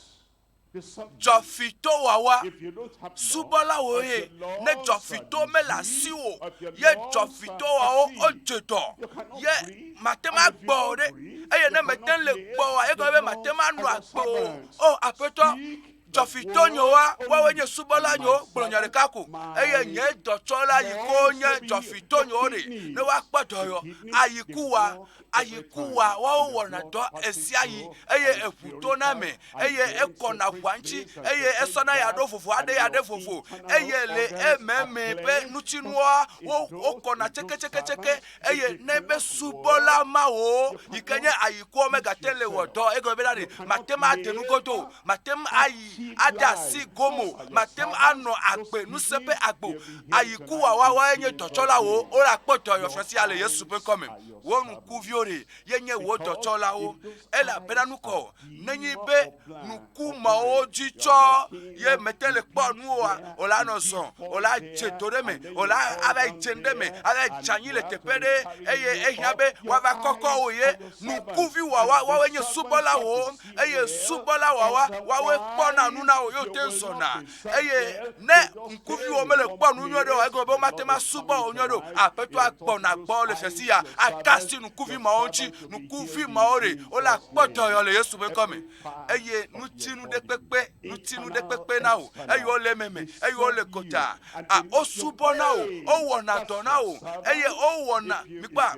they serve you. dzɔfitɔwawa If you don't have lungs, subɔlawoe if your ne lungs are dzɔfitɔ mele diseased, asiwò if your ye lungs are dzɔfitɔwawo sick, wodze dɔ you cannot ye breathe. mate And ma if you gbɔ o don't ɖe breathe, eye you ne mete cannot le live. gbɔ oa The egɔme be mate lungs ma are nɔ your agbe o servants. o aƒetɔ Speak Dzɔfitonyewoa, woawoe nye subɔla nyewo, gblɔ nya ɖeka ko, eye nye dɔtsɔla yi ko nye dzɔfitonyewo ɖe, ne woakpɔ dɔyɔ, ayi kuwa, ayi kuwa, woawo wɔna dɔ ɣesiaɣi, eye eʋu tona eme, eye ekɔna ʋua ŋuti, eye esɔna ya ɖo vovo, aɖe ya ɖe vovo, eye le ememe ƒe ŋutinuwoa, wo, wokɔna tseketseketseke, Eye ne be subɔla mawo yi ke nye ayikuawo megate le wɔ dɔ, egɔme bena ɖe mate ŋu ade nu godo o, mate ŋu ayi ade asi gome o, mate ŋu anɔ agbe ŋusẽ ƒe agbe o. Ayikuwawawae nye dɔtsɔlawo, wole akpɔ dɔyɔfia sia le Yesu ƒe ŋkɔ me. Wò ŋkuviwo ɖe ye nye wò dɔtsɔlawo, elabena nukɔ nenye be nuku mawo dzi tsɔ ye mete le kpɔ nu oa, o la nɔ zɔ, o la dze do ɖe me, o la ava yi dze ɖe me, ava yi dze anyi le teƒe ɖe, eye ehiã be woava kɔkɔ wò ye. Nukuvi wawa, woawoe nye subɔlawo, eye subɔla wawa, woawoe kpɔna nu na wò ye wote zɔna. Eye ne ŋkuviwò mele kpɔ nu nyuie ɖe o, egɔme be womate ŋu asubɔ wò nyuie ɖe o. Aƒetɔa gbɔna gbɔ le fiasi ya, aka asi ŋkuvi mawo ŋuti. Ŋkuvi mawo ɖe, wole akpɔ dɔyɔ le Yesu ƒe ŋkɔ me. Eye ŋutinu ɖe kpekpe, ŋutinu ɖe kpekpe na wò, eye wole ememe, eye wole gota. A, wosubɔ na wò, wowɔna dɔ na wò, eye wowɔna, mikpɔa?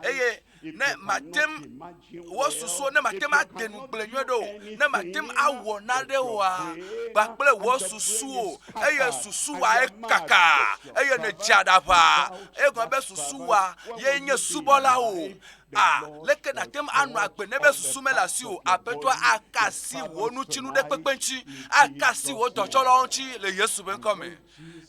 Eye ne mate ŋu, wò susuwo, ne mate ŋu ade ŋugble nyuie ɖe o, ne mate ŋu awɔ nane oa, kpakple wò susuwo, eye susuwa ekaka, eye nèdze aɖaʋa, egɔme be susuwa ye nye subɔla o. A, leke nàte ŋu anɔ agbe ne be susu mele asiwò o? Aƒetɔa aka asi wò ŋutinu ɖe kpekpe ŋuti, aka asi wò dɔtsɔlawo ŋuti le Yesu ƒe ŋkɔ me.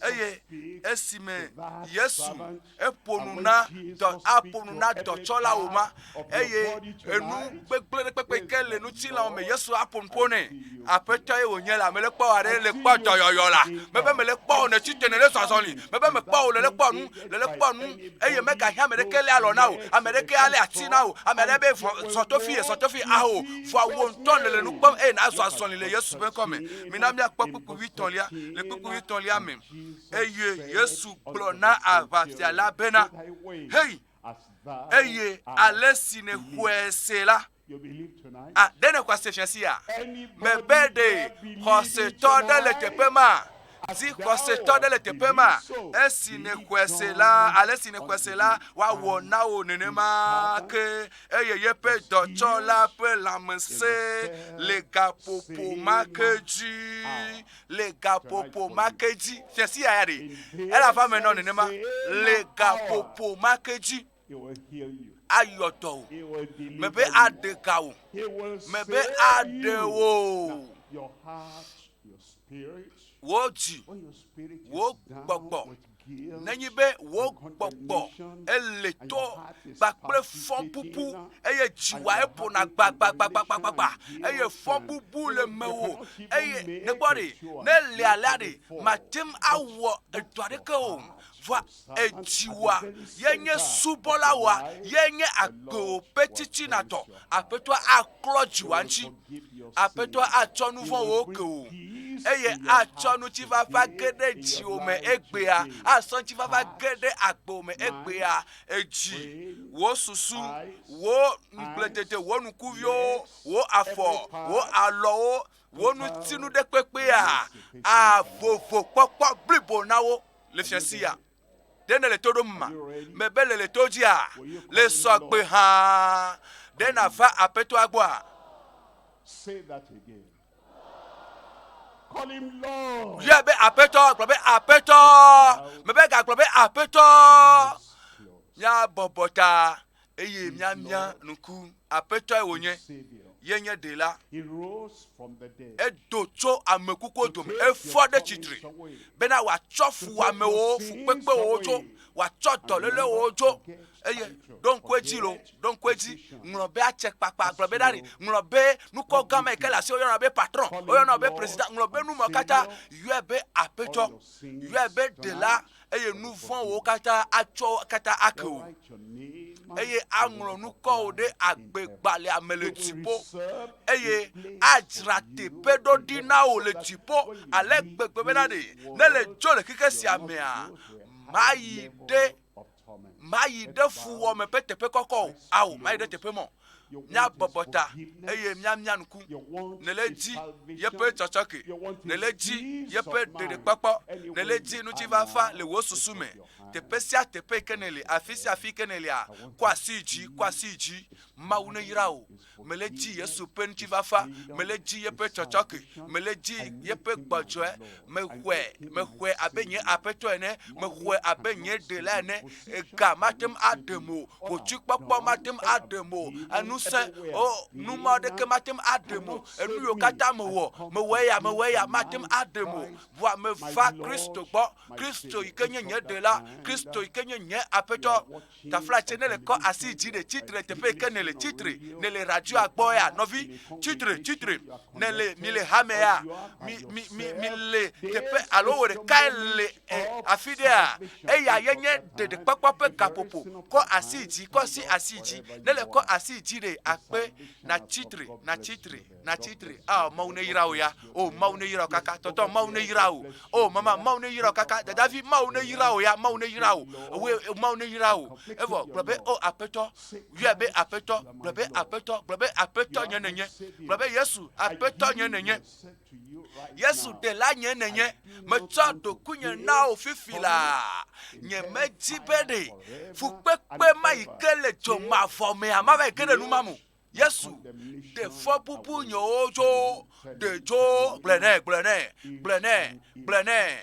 Eye esime Yesu eƒo nu na dɔ, aƒo nu na dɔtsɔlawo ma, eye enu gbegblẽ ɖe kpekpe ke le ŋutilãwo me, Yesu aƒo nu ƒo nɛ. Aƒetɔ ye wònye la, mele kpɔ aɖe le kpɔ dɔyɔyɔ la, mebe mele kpɔ wò nètsi te nèle zɔ azɔli, mebe mekpɔ wò nèle kpɔ nu, nèle kpɔ nu, eye megahiã ame ɖeke lé alɔ na wò, ame ɖeke alé ati na wò, ame aɖe be vɔ, zɔ to fi, zɔ to fi, ao, vɔa wò ŋutɔ nèle nu kpɔm eye nàzɔ azɔli le Yesu ƒe ŋkɔ me. Mina míakpɔ kpukpui wuietɔ̃lia. Le kpukpui wuietɔ̃lia me, eye Yesu gblɔ na aʋafia la bena, Hei, eye ale si nèxɔe se la, a, ɖe nèxɔe se fia sia? Mebe ɖe xɔsetɔ ɖe le teƒe ma? Di xɔsetɔ ɖe le teƒe ma? Esi nèxɔe se la, ale si nèxɔe se la, woawɔ na wò nenema ke. Eye yeƒe dɔtsɔla ƒe lãmesẽ le gaƒoƒo ma ke dzi. Le gaƒoƒo ma ke dzi. Fia sia ya ɖe, ele ava me nɔ nenema. Le gaƒoƒo ma ke dzi. Ayɔ dɔ wò. Mebe aɖe ga wò. Mebe aɖe wò. Wò dzi, wò gbɔgbɔ, nenye be wò gbɔgbɔ ele to kpakple fɔbubu eye dziwòa eƒona gbagbagbagbagbagba eye fɔbubu le mewò eye nekpɔ ɖe ne le alea ɖe mate ŋu awɔ edɔ aɖeke o vɔa edziwòa ye nye subɔlawoa ye nye agbewò ƒe tsitsinatɔ aƒetɔa aklɔ dziwòa ŋuti Aƒetɔ atsɔ nu vɔ̃wo ke wò, eye atsɔ ŋutifafa ge ɖe dziwò me egbea, asɔ ŋutifafa ge ɖe agbewò me egbea. Edzi, wò susu, wò ŋugbledede, wò ŋkuviwo, wò afɔ, wò alɔwo, wò ŋutinu ɖe kpekpea, avovokpɔkpɔ blibo na wo le fiasia. Ɖe nèle to ɖom ma? Mebe le le to dzia? Le sɔgbe hã. Ɖe nàva Aƒetɔa gbɔa? Yɔe be Aƒetɔ, gblɔ be Aƒetɔ. Mebe gagblɔ be Aƒetɔ. Míabɔbɔ ta eye míamia ŋku. Aƒetɔe wònye. Ye nye Ɖela. Edo tso ame kukuwo dome. Efɔ ɖe tsitre bena wòatsɔ fuwɔamewo, fukpekpewo tso, wòatsɔ dɔlélewo tso. Eye ɖo ŋku edzi lo, ɖo ŋku edzi, ŋlɔ be atsɛkpakpa, gblɔ be ɖaɖi, ŋlɔ be nukɔ gã ma yi ke le asi woyɔna be patron, woyɔna be president, ŋlɔ be nu mawo katã, yɔe be Aƒetɔ, yɔe be Ɖela, eye nu vɔ̃wo katã atsɔ wo katã ake wò, eye aŋlɔ ŋkɔwò ɖe agbegbalẽa me le dziƒo, eye adzra teƒe ɖo ɖi na wò le dziƒo ale gbegbe bena ɖe ne le dzo le xexe sia mea, mayi ɖe. Mayi ɖe fuwɔame ƒe teƒe kɔkɔ o. Ao, mayi ɖe teƒe ma o. Míabɔbɔ ta eye míamia ŋku. Nèle dzi yeƒe tsɔtsɔke. Nèle dzi yeƒe ɖeɖekpɔkpɔ. Nèle dzi ŋutifafa le wò susu me. Teƒe sia teƒe yi ke nèle, afi sia afi yi ke nèlea, kɔ asi yi dzi, kɔ asi yi dzi. Mawu neyra wò. Mele dzi Yesu ƒe ŋutifafa. Mele dzi yeƒe tsɔtsɔke. Mele dzi yeƒe gbɔdzɔe. Mexɔe, mexɔe abe nye Aƒetɔ ene. Mexɔe abe nye Ɖela ene. Ega mate ŋu aɖem o. Hotsukpɔkpɔ mate ŋu aɖem o. Ŋusẽ, o, nu ma ɖeke mate ŋu aɖem o. Enu yiwo katã mewɔ, mewɔ eya, mewɔ eya, mate ŋu aɖem o. Vɔa meva Kristo gbɔ, Kristo yi ke nye nye Ɖela, Kristo yi ke nye nye Aƒetɔ. Taflatse ne le kɔ asi dzi ɖe tsitre teƒe yi ke nèle tsitre, nèle radioa gbɔ ya, nɔvi, tsitre, tsitre, nèle, mi le hame ya, mi, mi, mi, mi le teƒe alo wò ɖekae le e, afi ɖea, eya ye nye ɖeɖekpɔkpɔ ƒe gaƒoƒo. Kɔ asi dzi, kɔ si asi dzi. Ne le kɔ asi dzi ɖe, akpe, natsitre, natsitre, natsitre. Ah, Mawu ne yra wò ya. O, Mawu ne yra wò kaka. Tɔtɔ, Mawu ne yra wò. O, mama, Mawu ne yra wò kaka. Dadavi, Mawu ne yra wò ya. Mawu ne yra wò. Ewoe, Mawu ne yra wò. Evɔ, gblɔ be, o, Aƒetɔ, yɔe be Aƒetɔ, gblɔ be Aƒetɔ, gblɔ be Aƒetɔ nye nenye. Gblɔ be Yesu, Aƒetɔ nye nenye. Yesu ɖela nye nènye. Metsɔ ɖokuinye na wò fifi laa. Nyemedi be ɖe fukpekpe ma yi ke le dzo mavɔ mea mava yi ke ɖe nu ma mo. Yesu ɖe fɔbubu nyewo dzo, ɖe dzo, gblɔe nɛ, gblɔe nɛ, gblɔe nɛ, gblɔe nɛ.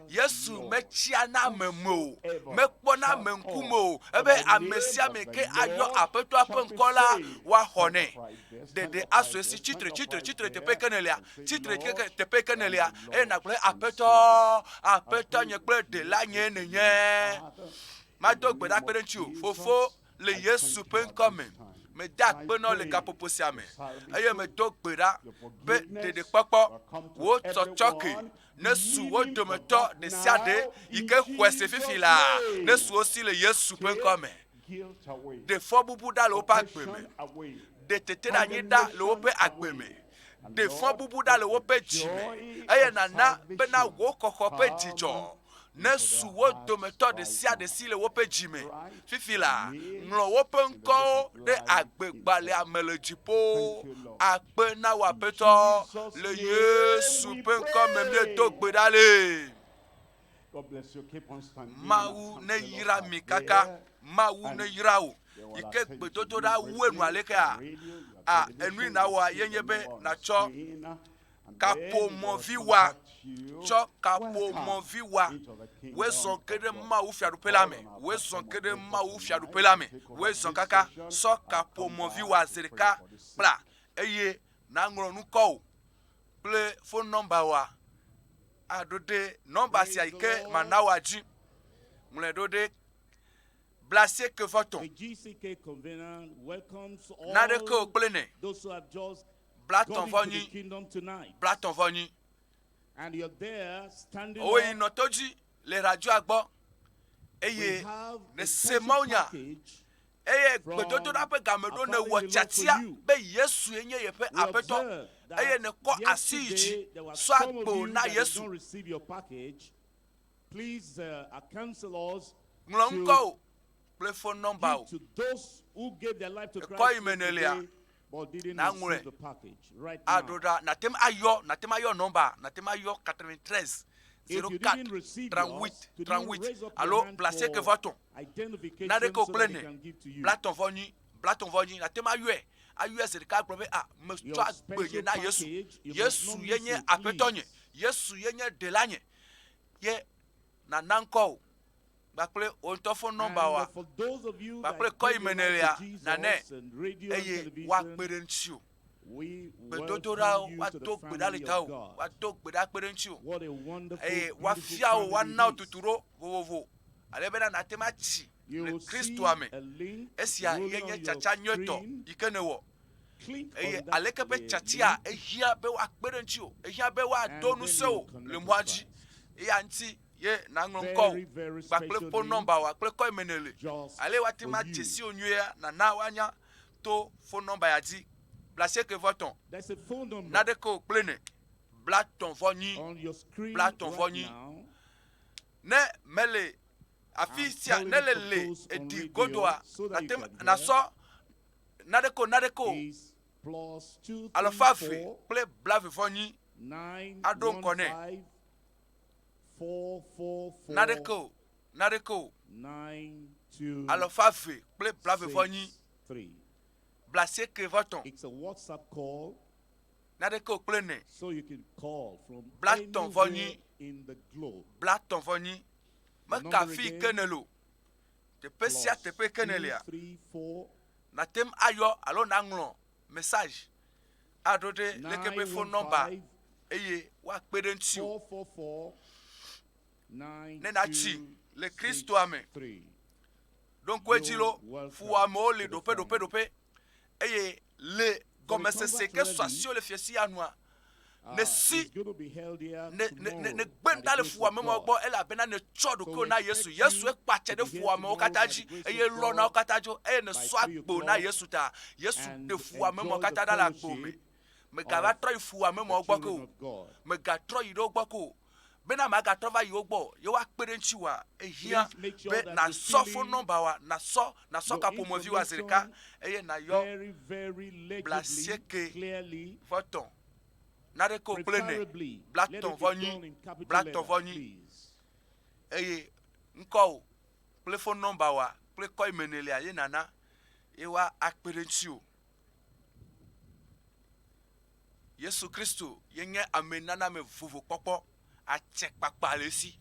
Yesu metsia na ame me o, mekpɔna ame ŋkume o, ebe ame sia ame ke ayɔ Aƒetɔa ƒe ŋkɔ la, woaxɔ nɛ. Ɖeɖe asu esi. Tsitre, tsitre, tsitre teƒe ke nèlea. Tsitre ke teƒe ke nèlea. Eye nàgblɔ Aƒetɔ, Aƒetɔ nye kple Ɖela nye nènye. Mado gbe ɖa kpe ɖe ŋutiwò, Fofo, le Yesu ƒe ŋkɔ me. Mede akpe na wò le gaƒoƒo sia me. Eye medo gbe ɖa be ɖeɖekpɔkpɔ, wò tsɔtsɔke nesu wo dometɔ ɖesiaɖe yi ke xɔe se fifi laa, nesu wo si le Yesu ƒe ŋkɔ me. Ɖe fɔbubu ɖa le woƒe agbe me. Ɖe teteɖeanyi ɖa le woƒe agbe me. Ɖe fɔbubu ɖa le woƒe dzi me. Eye nàna bena wò xɔxɔ ƒe dzidzɔ nesu wo dometɔ ɖe sia ɖe si le woƒe dzi me. Fifi la, ŋlɔ woƒe ŋkɔwo ɖe agbegbalẽa me le dziƒo. Akpe na wò Aƒetɔ, le Yesu ƒe ŋkɔ me míedo gbe ɖa le. Mawu neyra mi kaka. Mawu neyra wò. Yi ke gbedodoɖa wu enu alekea? A, enui nawɔa ye nye be nàtsɔ kaƒomɔvi wa, tsɔ kaƒomɔvi wa. Wòe zɔ ge ɖe Mawu fiaɖuƒe la me. Wòe zɔ ge ɖe Mawu fiaɖuƒe la me. Wòe zɔ kaka sɔ kaƒomɔvi wa zi ɖeka kpla eye nàŋlɔ ŋkɔwò kple fon nɔmba wa. aɖo ɖe nɔmba sia yi ke mana woa dzi. Ŋlɔe ɖo ɖe blaasieke vɔ tɔ̃. The GCK convener welcomes all Naɖeke o kple nɛ. those who have just Blatɔ̃ got vɔ into the nyi. kingdom tonight. Blatɔ̃ vɔ nyi. And you're there standing Woyi up. nɔ to dzi le radioa gbɔ We eye have a nèse special mawunya. package Eye gbedodoɖa ƒe game ɖo nèwɔ tiatia be Yesue nye yeƒe Aƒetɔ, eye nèkɔ asi yi dzi sɔ agbo na Yesu. Ŋlɔ ŋkɔwò kple fon nɔmbawò. Ekɔ yi me nèlea, nàŋlɔe aɖo ɖa. Nàte ŋu ayɔ, nàte ŋu ayɔ nɔmba, nàte ŋu ayɔ 93 04 38 38 alo blaasieke vɔ etɔ̃. Naneke o kple ene, blatɔ̃ vɔ nyi, blatɔ̃ vɔ nyi. Nàte ŋu ayɔe, ayɔe zi ɖeka agblɔ be, A, metsɔ agbe nye na Yesu. Yesu ye nye Aƒetɔ nye. Yesu ye nye Ɖela nye. Ye nàna ŋkɔ wò kpakple wò ŋutɔ fon nɔmba woa, kpakple kɔ yi me nèlea, nànɛ eye woakpe ɖe ŋutiwò. Gbedodoɖawo, woado gbe ɖa le tawò, woado gbe ɖa akpe ɖe ŋutiwò eye woafia wò, woana wò tutuɖo vovovo ale bena nàte ŋu atsi le Kristoa me. Esia ye nye tsatsa nyuietɔ yi ke nèwɔ. Eye aleke ƒe tsatsia ehiã be woakpe ɖe ŋutiwò, ehiã be woado ŋusẽ wò le mɔa dzi. Eya ŋuti ye nàŋlɔ ŋkɔwò kpakple fon nɔmba wò kple kɔ yi me nèle ale woate ŋu adze si wò nyuiea, nàna woanya to fon nɔmba ya dzi, blaasieke vɔ etɔ̃, naneke o kple ene, blaetɔ̃ vɔ nyi, blaetɔ̃ vɔ nyi. Ne mele Afi I'm sia calling ne le for le those on eɖi radio godoa, so that nate you can hear. nasɔ naɖeke o naɖeke o Is +2 3 alafa eve 4 kple blaeve-vɔ-enyi 9 aɖo 1 ŋkɔ nɛ. 5 4 4 4 Naɖeke o naɖeke o 9 2 alafa eve kple blaeve-vɔ-enyi 6 3. blaasieke-vɔ-etɔ̃ It's a WhatsApp call, naɖeke o kple ene so you can call from Blatɔ̃-vɔ-nyi. anywhere in the globe. blatɔ̃-vɔ-nyi. The Meka number afi yi ke again, ne le o. Teƒe sia plus teƒe yi ke ne 2 lea, 3 4 nàte ŋu ayɔ alo nàŋlɔ message aɖo ɖe leke ƒe 9 phone 1 number 5 eye woakpe ɖe ŋutiwò 4 4 4 9 ne nàtsi 2 le 6 Kristoa me. 3. Ɖo ŋku edzi You're lo, welcome fuwɔamewo li to the ɖoƒe ɖoƒe family. ɖoƒe eye le For the gɔmesese convert ke sɔ ready, asiwò le fiasi ya nua, nesi it's going to be held here ne ne ne tomorrow ne gbe by ŋda the le grace of fuwɔame mawo God. gbɔ elabena netsɔ So ɖokuiwò we na Yesu. expect Yesu you ekpa tse to ɖe be here fuwɔamewo tomorrow katã by the dzi grace eye of lɔ na wo God katã dzo eye by nèsɔ 3 agbo na o'clock Yesu ta. Yesu and ɖe fuwɔame mawo enjoy the katã ɖa le agbo me. fellowship Megava of trɔ yi fuwɔame the mawo gbɔ ke children o. of God. Megatrɔ yi ɖe wo gbɔ ke o. Bena magatrɔ va yi wo gbɔ o, ye woakpe ɖe ŋutiwòa, ehiã Please make sure be that you nàsɔ fill phone in number wa, nàsɔ nàsɔ your kaƒomɔvi wa zi ɖeka information eye nàyɔ very, very legibly, blasieke clearly, vɔ tɔ̃. Naɖeke o kple ene, preferably let blatɔ̃ it be vɔ nyi, done in capital blatɔ̃ letters, vɔ nyi please. eye ŋkɔwò kple phone number wa kple kɔ yi me nèlia ye nàna ye woa akpe ɖe ŋutiwò. Yesu Kristo ye nye ame nana ame vovo kpɔkpɔ, atse kpakpa le esi.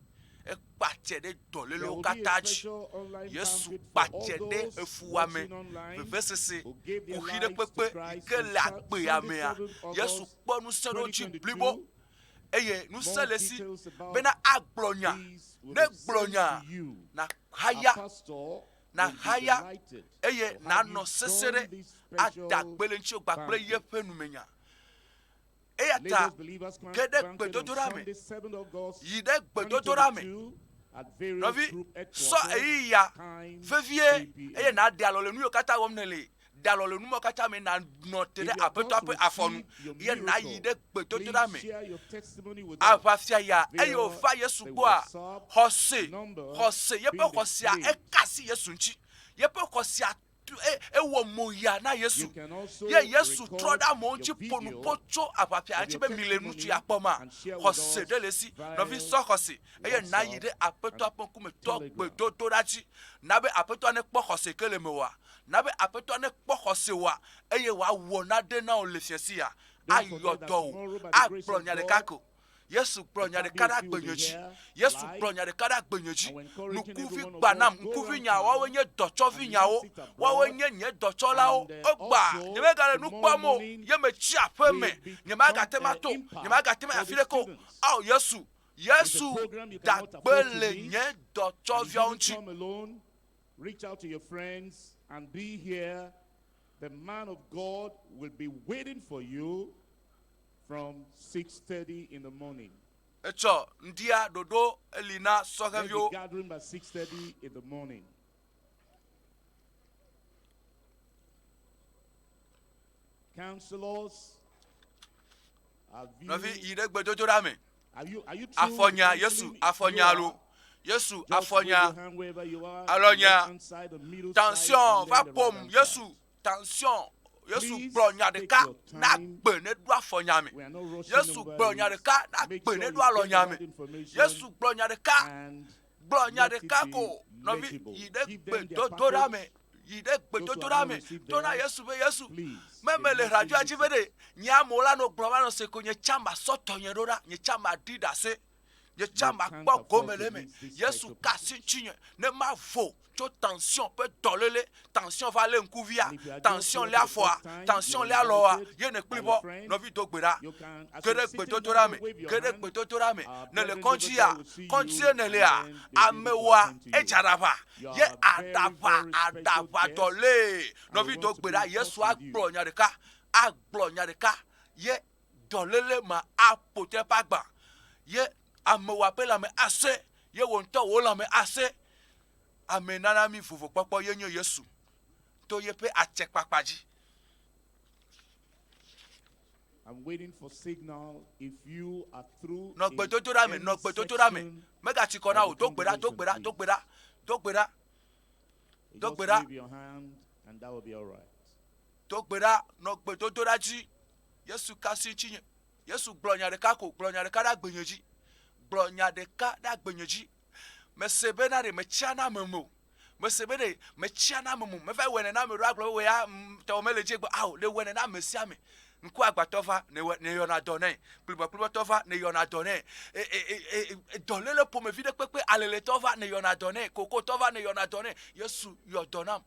Ekpa tse ɖe There dɔlélewo will be a katã dzi. special online Yesu banquet kpa for all tse ɖe those efuwɔame, watching online vevesese, who gave their kuxi ɖe lives to kpekpe yi Christ ke on le agbea Sunday, mea. 7th Yesu August kpɔ ŋusẽ ɖe wo dzi 2022. blibo eye ŋusẽ More le esi details about bena agblɔ nya. these will Ne be gblɔ sent nya, to you. na Our haya, pastor will be nahaya delighted eye to have nanɔ you sese join ɖe this ada special gbe le ŋutiwò kpakple banquet. yeƒe numenya. Eya ta Lagos Believers ge ɖe Banquet on gbedodoɖa me. Sunday, 7th August Yi ɖe gbedodoɖa me. 2022 at various Nɔvi, group sɔ headquarters, ɣeyiɣia time vevie 3 eye p.m. nàɖe alɔ le nu yiwo katã wɔm nèle. Ɖe alɔ le nu mawo katã me nànɔ te If ɖe you are Aƒetɔa about to ƒe afɔ nu receive your ye nàyi miracle, ɖe gbedodoɖa please me. share your testimony with us Aʋafia ya eye via wòva Yesu the gbɔa, WhatsApp xɔse, number xɔse, yeƒe being xɔsea displayed. eka asi Yesu ŋuti. Yeƒe xɔsea tu e ewɔ moya na You Yesu. can also Ye Yesu trɔ record ɖe amewo your ŋuti ƒo nu video ƒo tso aʋafia of ŋuti your be mi le ŋutsu testimony ya kpɔm a, and share with xɔse us ɖe le esi. Nɔvi via sɔ xɔse eye nayi WhatsApp ɖe Aƒetɔa and ƒe ŋkume tɔ Telegram. gbedodoɖa dzi. Na be Aƒetɔa nekpɔ xɔse ke le mewòa. Na be Aƒetɔa nekpɔ xɔse wòa eye wòawɔ nane na wò le fiasi ya. Don't Ayɔ forget that dɔ wò. tomorrow, by the grace Agblɔ of nya ɖeka God, ko. Yesu gblɔ the nya ɖeka ɖe Kabiyesi will agbenye be dzi. here Yesu live gblɔ nya ɖeka ɖe agbenye dzi. and we're encouraging every Ŋkuvi one of gba us nam. go Ŋkuvi round nya woawoe town nye dɔtsɔvi and nyawo. announce it Woawoe abroad. nye nye dɔtsɔlawo. And Egbea, also nyemegale nu tomorrow kpɔm o. morning Ye metsi aƒe will me. be Nyemagate ŋu ato. impact Nyemagate ŋu for afi the ɖeke o. students. Ao Yesu, It's a Yesu program you da cannot gbe afford to le miss. nye And if you dɔtsɔviawo don't ŋuti. come alone, reach out to your friends and be here. The man of God will be waiting for you from 6:30 in the morning. Etsɔ ŋdia ɖoɖo eli na Let's be sɔhɛviwo. gathering by 6:30 in the morning. Counselors, have Nɔvi you yi ɖe gbedodoɖa me. are you are you through with Afɔnya Yesu counseling? If you afɔnya lo. are, Yesu just wave your afɔnya. hand wherever you are, Alɔnya. left hand side, the middle side, Tension and va then the ƒom right hand Yesu. side. Tension. Yesu Please gblɔ nya take ɖeka your na time. gbe ne ɖo afɔnya me. We are not rushing Yesu over gblɔ nya it. ɖeka na Make gbe sure ne you ɖo get the alɔnya right me. information Yesu gblɔ nya ɖeka and gblɔ nya let it ɖeka be ko. Nɔvi legible. yi ɖe Give them their gbedodoɖa me. package. Yi ɖe Those who have gbedodoɖa not me. received To na theirs, Yesu be Yesu. please, Meme they le must radioa dzi listen. be ɖe nye amewo la nɔ gblɔm va nɔ se ko nye tsã masɔ tɔnye ɖo ɖa. Nye tsã maɖi ɖase. Nye tsã You makpɔ can't afford gome to le eme. miss this Yesu special ka asi package. ŋutinye ne mavo tso tension ƒe dɔléle. Tension va lé ŋkuvia. And if you are just Tension here lé for the afɔa. first time, you Tension are lé alɔa. invited Ye ne by kpli your bɔ. friends. Nɔvi do gbe ɖa. You can, as Ge you're ɖe sitting down gbedodoɖa there, me. wave your Ge ɖe hand. gbedodoɖa me. Our Ne le brethren over kɔdzia, there will see you kɔdzie and ne lea, then they'll be able to amewoa attend to you. edza ɖaʋa. You Ye are very, aɖaʋa very special aɖaʋa guest, dɔ lée. and we Nɔvi do want to gbe be ɖa. in touch Yesu with you. agblɔ nya ɖeka. Agblɔ nya ɖeka. Ye dɔléle ma aƒo te eƒe agba. Ye amewoa ƒe lãme ase. Ye wò ŋutɔ wò lãme ase. Ame nana mi vovokpɔkpɔ ye nye Yesu to yeƒe atsekpakpa dzi. I'm waiting for signal if you are through Nɔ in gbedodoɖa me, any nɔ gbedodoɖa me. section Megatsi kɔ na of wò. the Do gbe ɖa, do congregation, gbe ɖa, do please. gbe ɖa. Do gbe ɖa. You Do just gbe ɖa. wave your hand and that will be all right. Do gbe ɖa nɔ gbedodoɖa dzi. Yesu ka asi ŋutinye. Yesu gblɔ nya ɖeka ko, gblɔ nya ɖeka ɖe agbenye dzi. Gblɔ nya ɖeka ɖe agbenye dzi. Mese bena ɖe metsia na ame me o. Mese be ɖe metsia na ame me o. Meva yi wɔe nene ame ɖewo agblɔ be wò ya tɔwò mele edzi egbe. Ao, ɖe wɔe nene ame sia ame. Ŋkuagbãtɔ va, nèwɔ, nèyɔna dɔ nɛ. Kplibɔkplibɔtɔ va, nèyɔna dɔ nɛ. E, e, e, e, dɔléle ƒomevi ɖe kpekpe, aleletɔ va, nèyɔna dɔ nɛ. Kokotɔ va, nèyɔna dɔ nɛ. Yesu yɔ dɔ nam.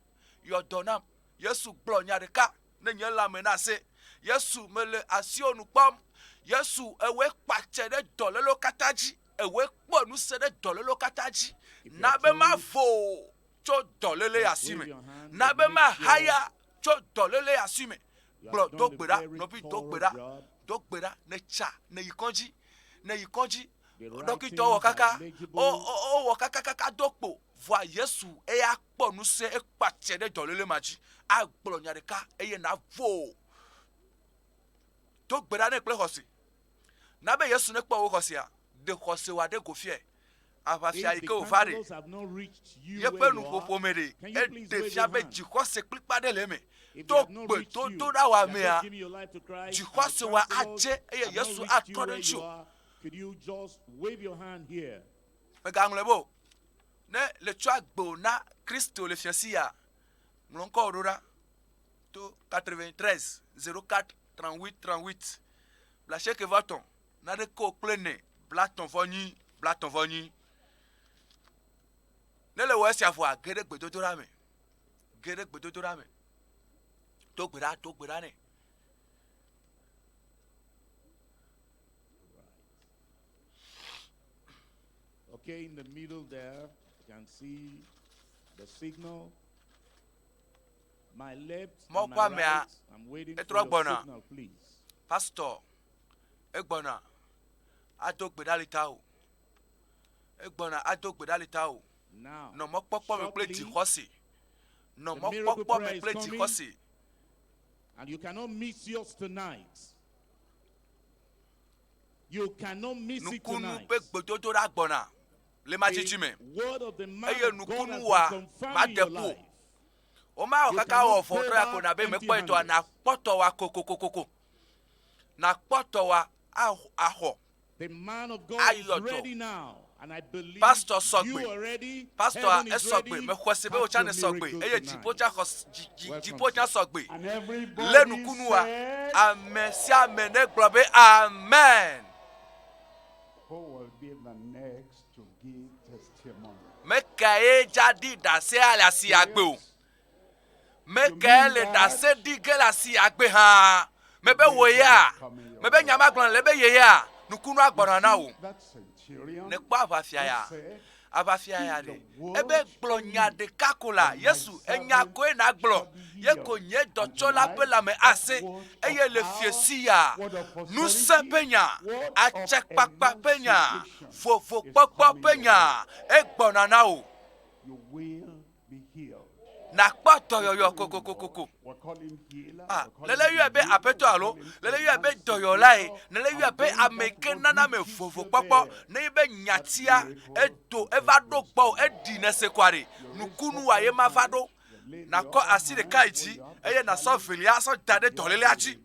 Yɔ dɔ nam. Yesu gblɔ nya ɖeka ne nye lãme nase. Yesu, mele asiwò nu kpɔm. Yesu, ewòe kpatse ɖe dɔlélewo katã dzi. Ewòe kpɔ ŋusẽ ɖe dɔlélewo katã dzi. Na be mavo tso dɔléle ya si me. Na be mahaya tso dɔléle ya si me. Gblɔ, do gbe ɖa, nɔvi, do gbe ɖa, do gbe ɖa, nètsa, nèyi kɔdzi, nèyi kɔdzi. Ɖɔkitɔ wɔ kaka, wo, wo, wowɔ kakakaka do kpo. Vɔa Yesu eya kpɔ ŋusẽ, ekpatse ɖe dɔléle ma dzi. Agblɔ nya ɖeka eye nàvo. Do gbe ɖa nɛ kple xɔse. Na be Yesu nekpɔ wò xɔsea. Ɖe xɔse wòa ɖe go fiae. Aʋafia yi ke wòva ɖe yeƒe nuƒoƒo me ɖe, eɖe fia be dzixɔse kplikpa ɖe le eme. To gbedodoɖa wòa mea, dzixɔse wòa adze eye Yesu atrɔ ɖe ŋutiwò. Mègaŋlɔe be o, ne le tsɔ agbe wò na Kristo le fiasi ya, ŋlɔ ŋkɔwò ɖo ɖa to 93 04 38 38 blasieke vɔ etɔ̃ naɖeke o kple ene blatɔ̃ vɔ nyi blatɔ̃ vɔ nyi. Ne le wɔ esia vɔa, ge ɖe gbedodoɖa me. Ge ɖe gbedodoɖa me. Do gbe ɖa, do gbe ɖa nɛ. Okay, in the middle there, you can see the signal. My left and my Mɔkpɔamea right, I'm waiting for etrɔ your gbɔna. signal, please. Pastor egbɔna ado gbe ɖa li ta o. Egbɔna ado gbe ɖa li ta o. Now, Nɔ mɔkpɔkpɔ me kple shortly, dzixɔse. Nɔ the miracle mɔkpɔkpɔ me prayer is kple coming. dzixɔse. And you cannot miss yours tonight. You cannot miss it Nukunu tonight. ƒe gbedodoɖa gbɔna le ma tsitsi me. The word of the man Eye of God nukunu has wa been confirmed ma in your de ƒo. life. Womawɔ You kaka cannot wɔ go vɔ trɔ ya ko back na be mekpɔ etɔa empty-handed. nakpɔ tɔwa kokokokoko. Nakpɔ tɔwa axɔ. The man of God is Ayɔ dɔ. ready now, and I believe Pastor you sɔgbe. are ready. Pastor Heaven is esɔgbe. ready. Mexɔ se be Catch wò tsã your ne sɔgbe miracle eye tonight. dziƒo tsã xɔ dzi dzi Welcome, dziƒo tsã sir. sɔgbe. And Le everybody nukunua, said, ame sia ame negblɔ be amen. Who will be the next to give testimony? Mekae dza ɖi ɖasea le asi agbe o. Yes. Mekae le ɖase ɖi ge le asi agbe hã. Mebe wò ya. Mebe nya ma gblɔ le be ye ya. Nukunua gbɔna na wò. That centurion Nèkpɔ aʋafia ya. said, Aʋafia ya ɖe. Ebe gblɔ nya ɖeka ko la. Yesu, enya koe nàgblɔ. Ye ko nye dɔtsɔla ƒe lãme ase. Eye le fiesi ya, ŋusẽ ƒe nya, atsekpakpa ƒe nya, vovokpɔkpɔ ƒe nya, egbɔna na wò. You will be healed. Nàkpɔ dɔyɔyɔ kokokokoko. We call him healer. Ah, we call lele him yɔe be healer, aƒetɔ we alo call him lele yɔe be dɔyɔlae, lele yɔe be And ame when ke that nana word ame reaches you vovokpɔkpɔ. there, Ne ye be nyatia edo eva ɖo gbɔwò eɖi nese koa ɖe, nukunua ye ma va ɖo. Nàkɔ asi ɖeka yi dzi eye nàsɔ velia sɔ da ɖe dɔlélea dzi.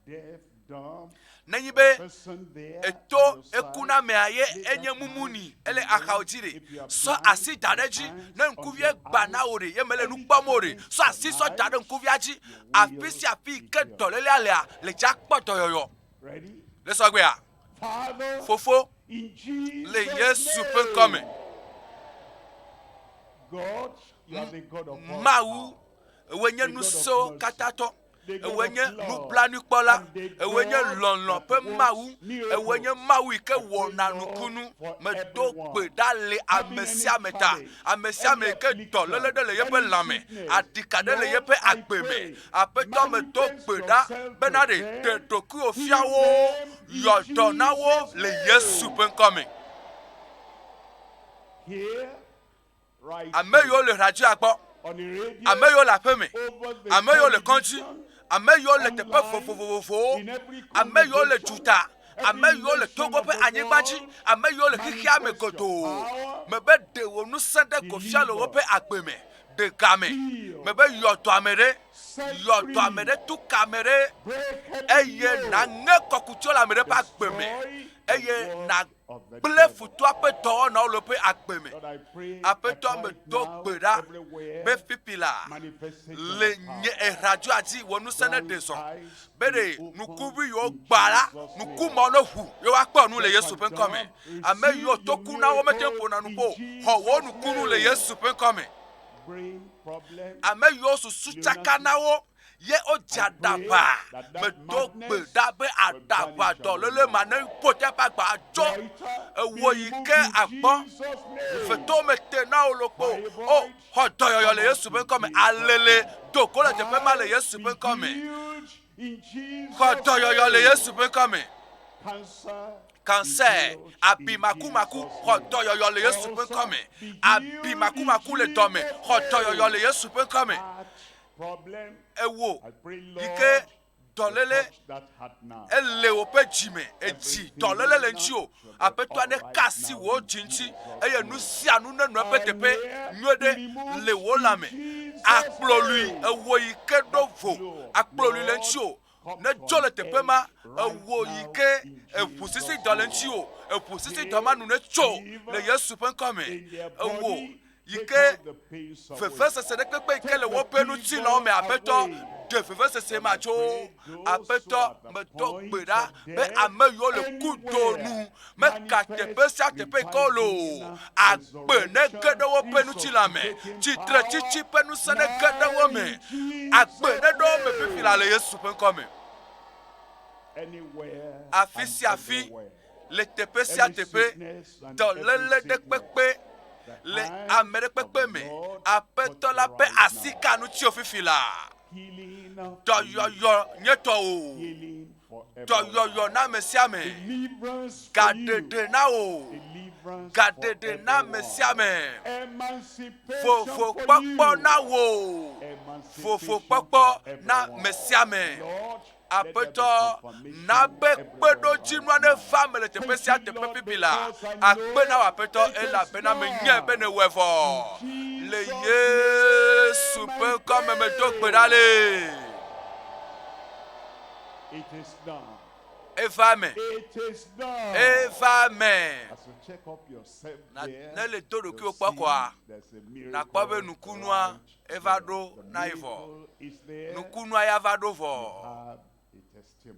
Deaf, dumb, Nenyi be person there at eto your eku side, na amea ye lay that enye mumu hand ni ele on axawo them. dzi ɖe, If you are sɔ blind, asi da ɖe dzi. hands Ne on ŋkuvie your gbã eyes. na wò ɖe ye mele nu Any kpɔm o ɖe, challenge sɔ asi sɔ da ɖe tonight, ŋkuvia dzi. you Afi will sia afi yi be ke healed. dɔlélea lea, le dza kpɔ dɔyɔyɔ. Ready? Le sɔgbea, Father, Fofo, in le Jesus' Yesu ƒe ŋkɔ me. name. God, you are the God of all Mawu, power. ewòe nye The God of ŋusẽwo mercy, katã tɔ. the God Ewòe of nye love, nublanuikpɔla. and the Ewòe nye God lɔlɔ̃ that ƒe works Mawu. Ewòe nye miracles. Mawu yi ke I pray, wɔna Lord, nukunu. for Medo everyone gbe ɖa le having ame any sia ame ta. challenge, Ame sia ame any yi ke dɔléle affliction, ɖe le yeƒe any lãme, sickness. aɖika ɖe le Lord, yeƒe I agbe me. pray, Aƒetɔ, medo manifest gbe ɖa yourself bena to ɖe them, ɖe ɖokuiwò heal fia wo, them in yɔ dɔ na wo Jesus' le Yesu name. ƒe ŋkɔ me. Here, right Ame here, yiwo le radioa gbɔ, on the radio, ame yiwo le aƒeme, over the ame yiwo le kɔdzi, television, ame yiwo le teƒe online, vovovovowo, in every ame yiwo le congregation, duta, Ame yiwo le Togo ƒe anyigba dzi, ame yiwo le xexea me godoo, mebe ɖe wò ŋusẽ ɖe go fia le woƒe agbe me. Ɖe game. Mebe yɔ dɔ ame ɖe, yɔ dɔ ame ɖe, tu ka ame ɖe, eye nàŋe kɔkuti le ame ɖe ƒe agbe me, eye nàgblẽ futɔa ƒe dɔwɔnawo le woƒe agbe me. Aƒetɔ, medo gbe ɖa be fifi laa, le nye eradioa dzi, wò ŋusẽ neɖe zɔ, be ɖe nukuvi yiwo gbã la, nuku mawo ne ʋu ye woakpɔ nu le Yesu ƒe ŋkɔ me. Ame yiwo to ku na wo mete ŋu ƒona nu o, xɔ wò nukunu le Yesu ƒe ŋkɔ me. Ame yiwo susu tsaka na wo ye wodze aɖaʋa, medo gbe ɖa be aɖaʋa dɔléle ma ne ƒo te eƒe agba adzo. Ewò yi ke agbɔ, vevetowo mete na wò lokpo o. Xɔ dɔyɔyɔ le Yesu ƒe ŋkɔ me. Alele do go le teƒe ma le Yesu ƒe ŋkɔ me. Xɔ dɔyɔyɔ le Yesu ƒe ŋkɔ me. Cancer, abi makumaku, xɔ dɔyɔyɔ le Yesu ƒe ŋkɔ me. Abi makumaku le dɔme, xɔ dɔyɔyɔ le Yesu ƒe ŋkɔ me. Ewò yi ke dɔléle ele woƒe dzi me, edzi dɔléle le ŋutiwò, Aƒetɔ ne ka asi wò dzi ŋuti eye nu sia nu nenɔ eƒe teƒe nyuie ɖe le wò lãme. Akplɔlui ewò yi ke ɖo vo, akplɔlui le ŋutiwò, nedzo le teƒe ma, ewò yi ke eʋu sisi dɔ le ŋutiwò, eʋu sisi dɔ ma nu netso le Yesu ƒe ŋkɔ me. Ewò yi ke vevesese ɖe kpekpe yi ke le woƒe ŋutilãwo me, Aƒetɔ, ɖe vevesese ma tso wo. Aƒetɔ, medo gbe ɖa be ame yiwo le kudo nu, meka teƒe sia teƒe yi ke wole o, agbe nege ɖe woƒe ŋutilã me, tsitretsitsi ƒe ŋusẽ nege ɖe wo me, agbe neɖo wo me fifi laa le Yesu ƒe ŋkɔ me. Afi sia afi, le teƒe sia teƒe, dɔléle ɖe kpekpe le ame ɖe kpekpe me. Aƒetɔ la ƒe asi ka nu tsi fifi laa. Dɔyɔyɔ nye tɔwò. Dɔyɔyɔ na ame sia ame. Gaɖeɖe na wò. Gaɖeɖe na ame sia ame. Vovokpɔkpɔ na wò. Vovokpɔkpɔ na ame sia ame. Aƒetɔ, na be kpeɖodzinua neva eme le teƒe sia teƒe bibi la. Akpe na wò, Aƒetɔ, elabena menyae be nèwɔe vɔ. Le Yesu ƒe ŋkɔ me medo gbe ɖa le. Eva eme. Eva eme. Na, ne le do ɖokuiwò kpɔ koa, nàkpɔ be nukunua eva ɖo na ye vɔ. Nukunua ya va ɖo vɔ.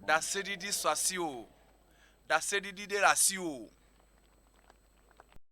Ɖaseɖiɖi sɔ asiwò. Ɖaseɖiɖi ɖe le asiwò.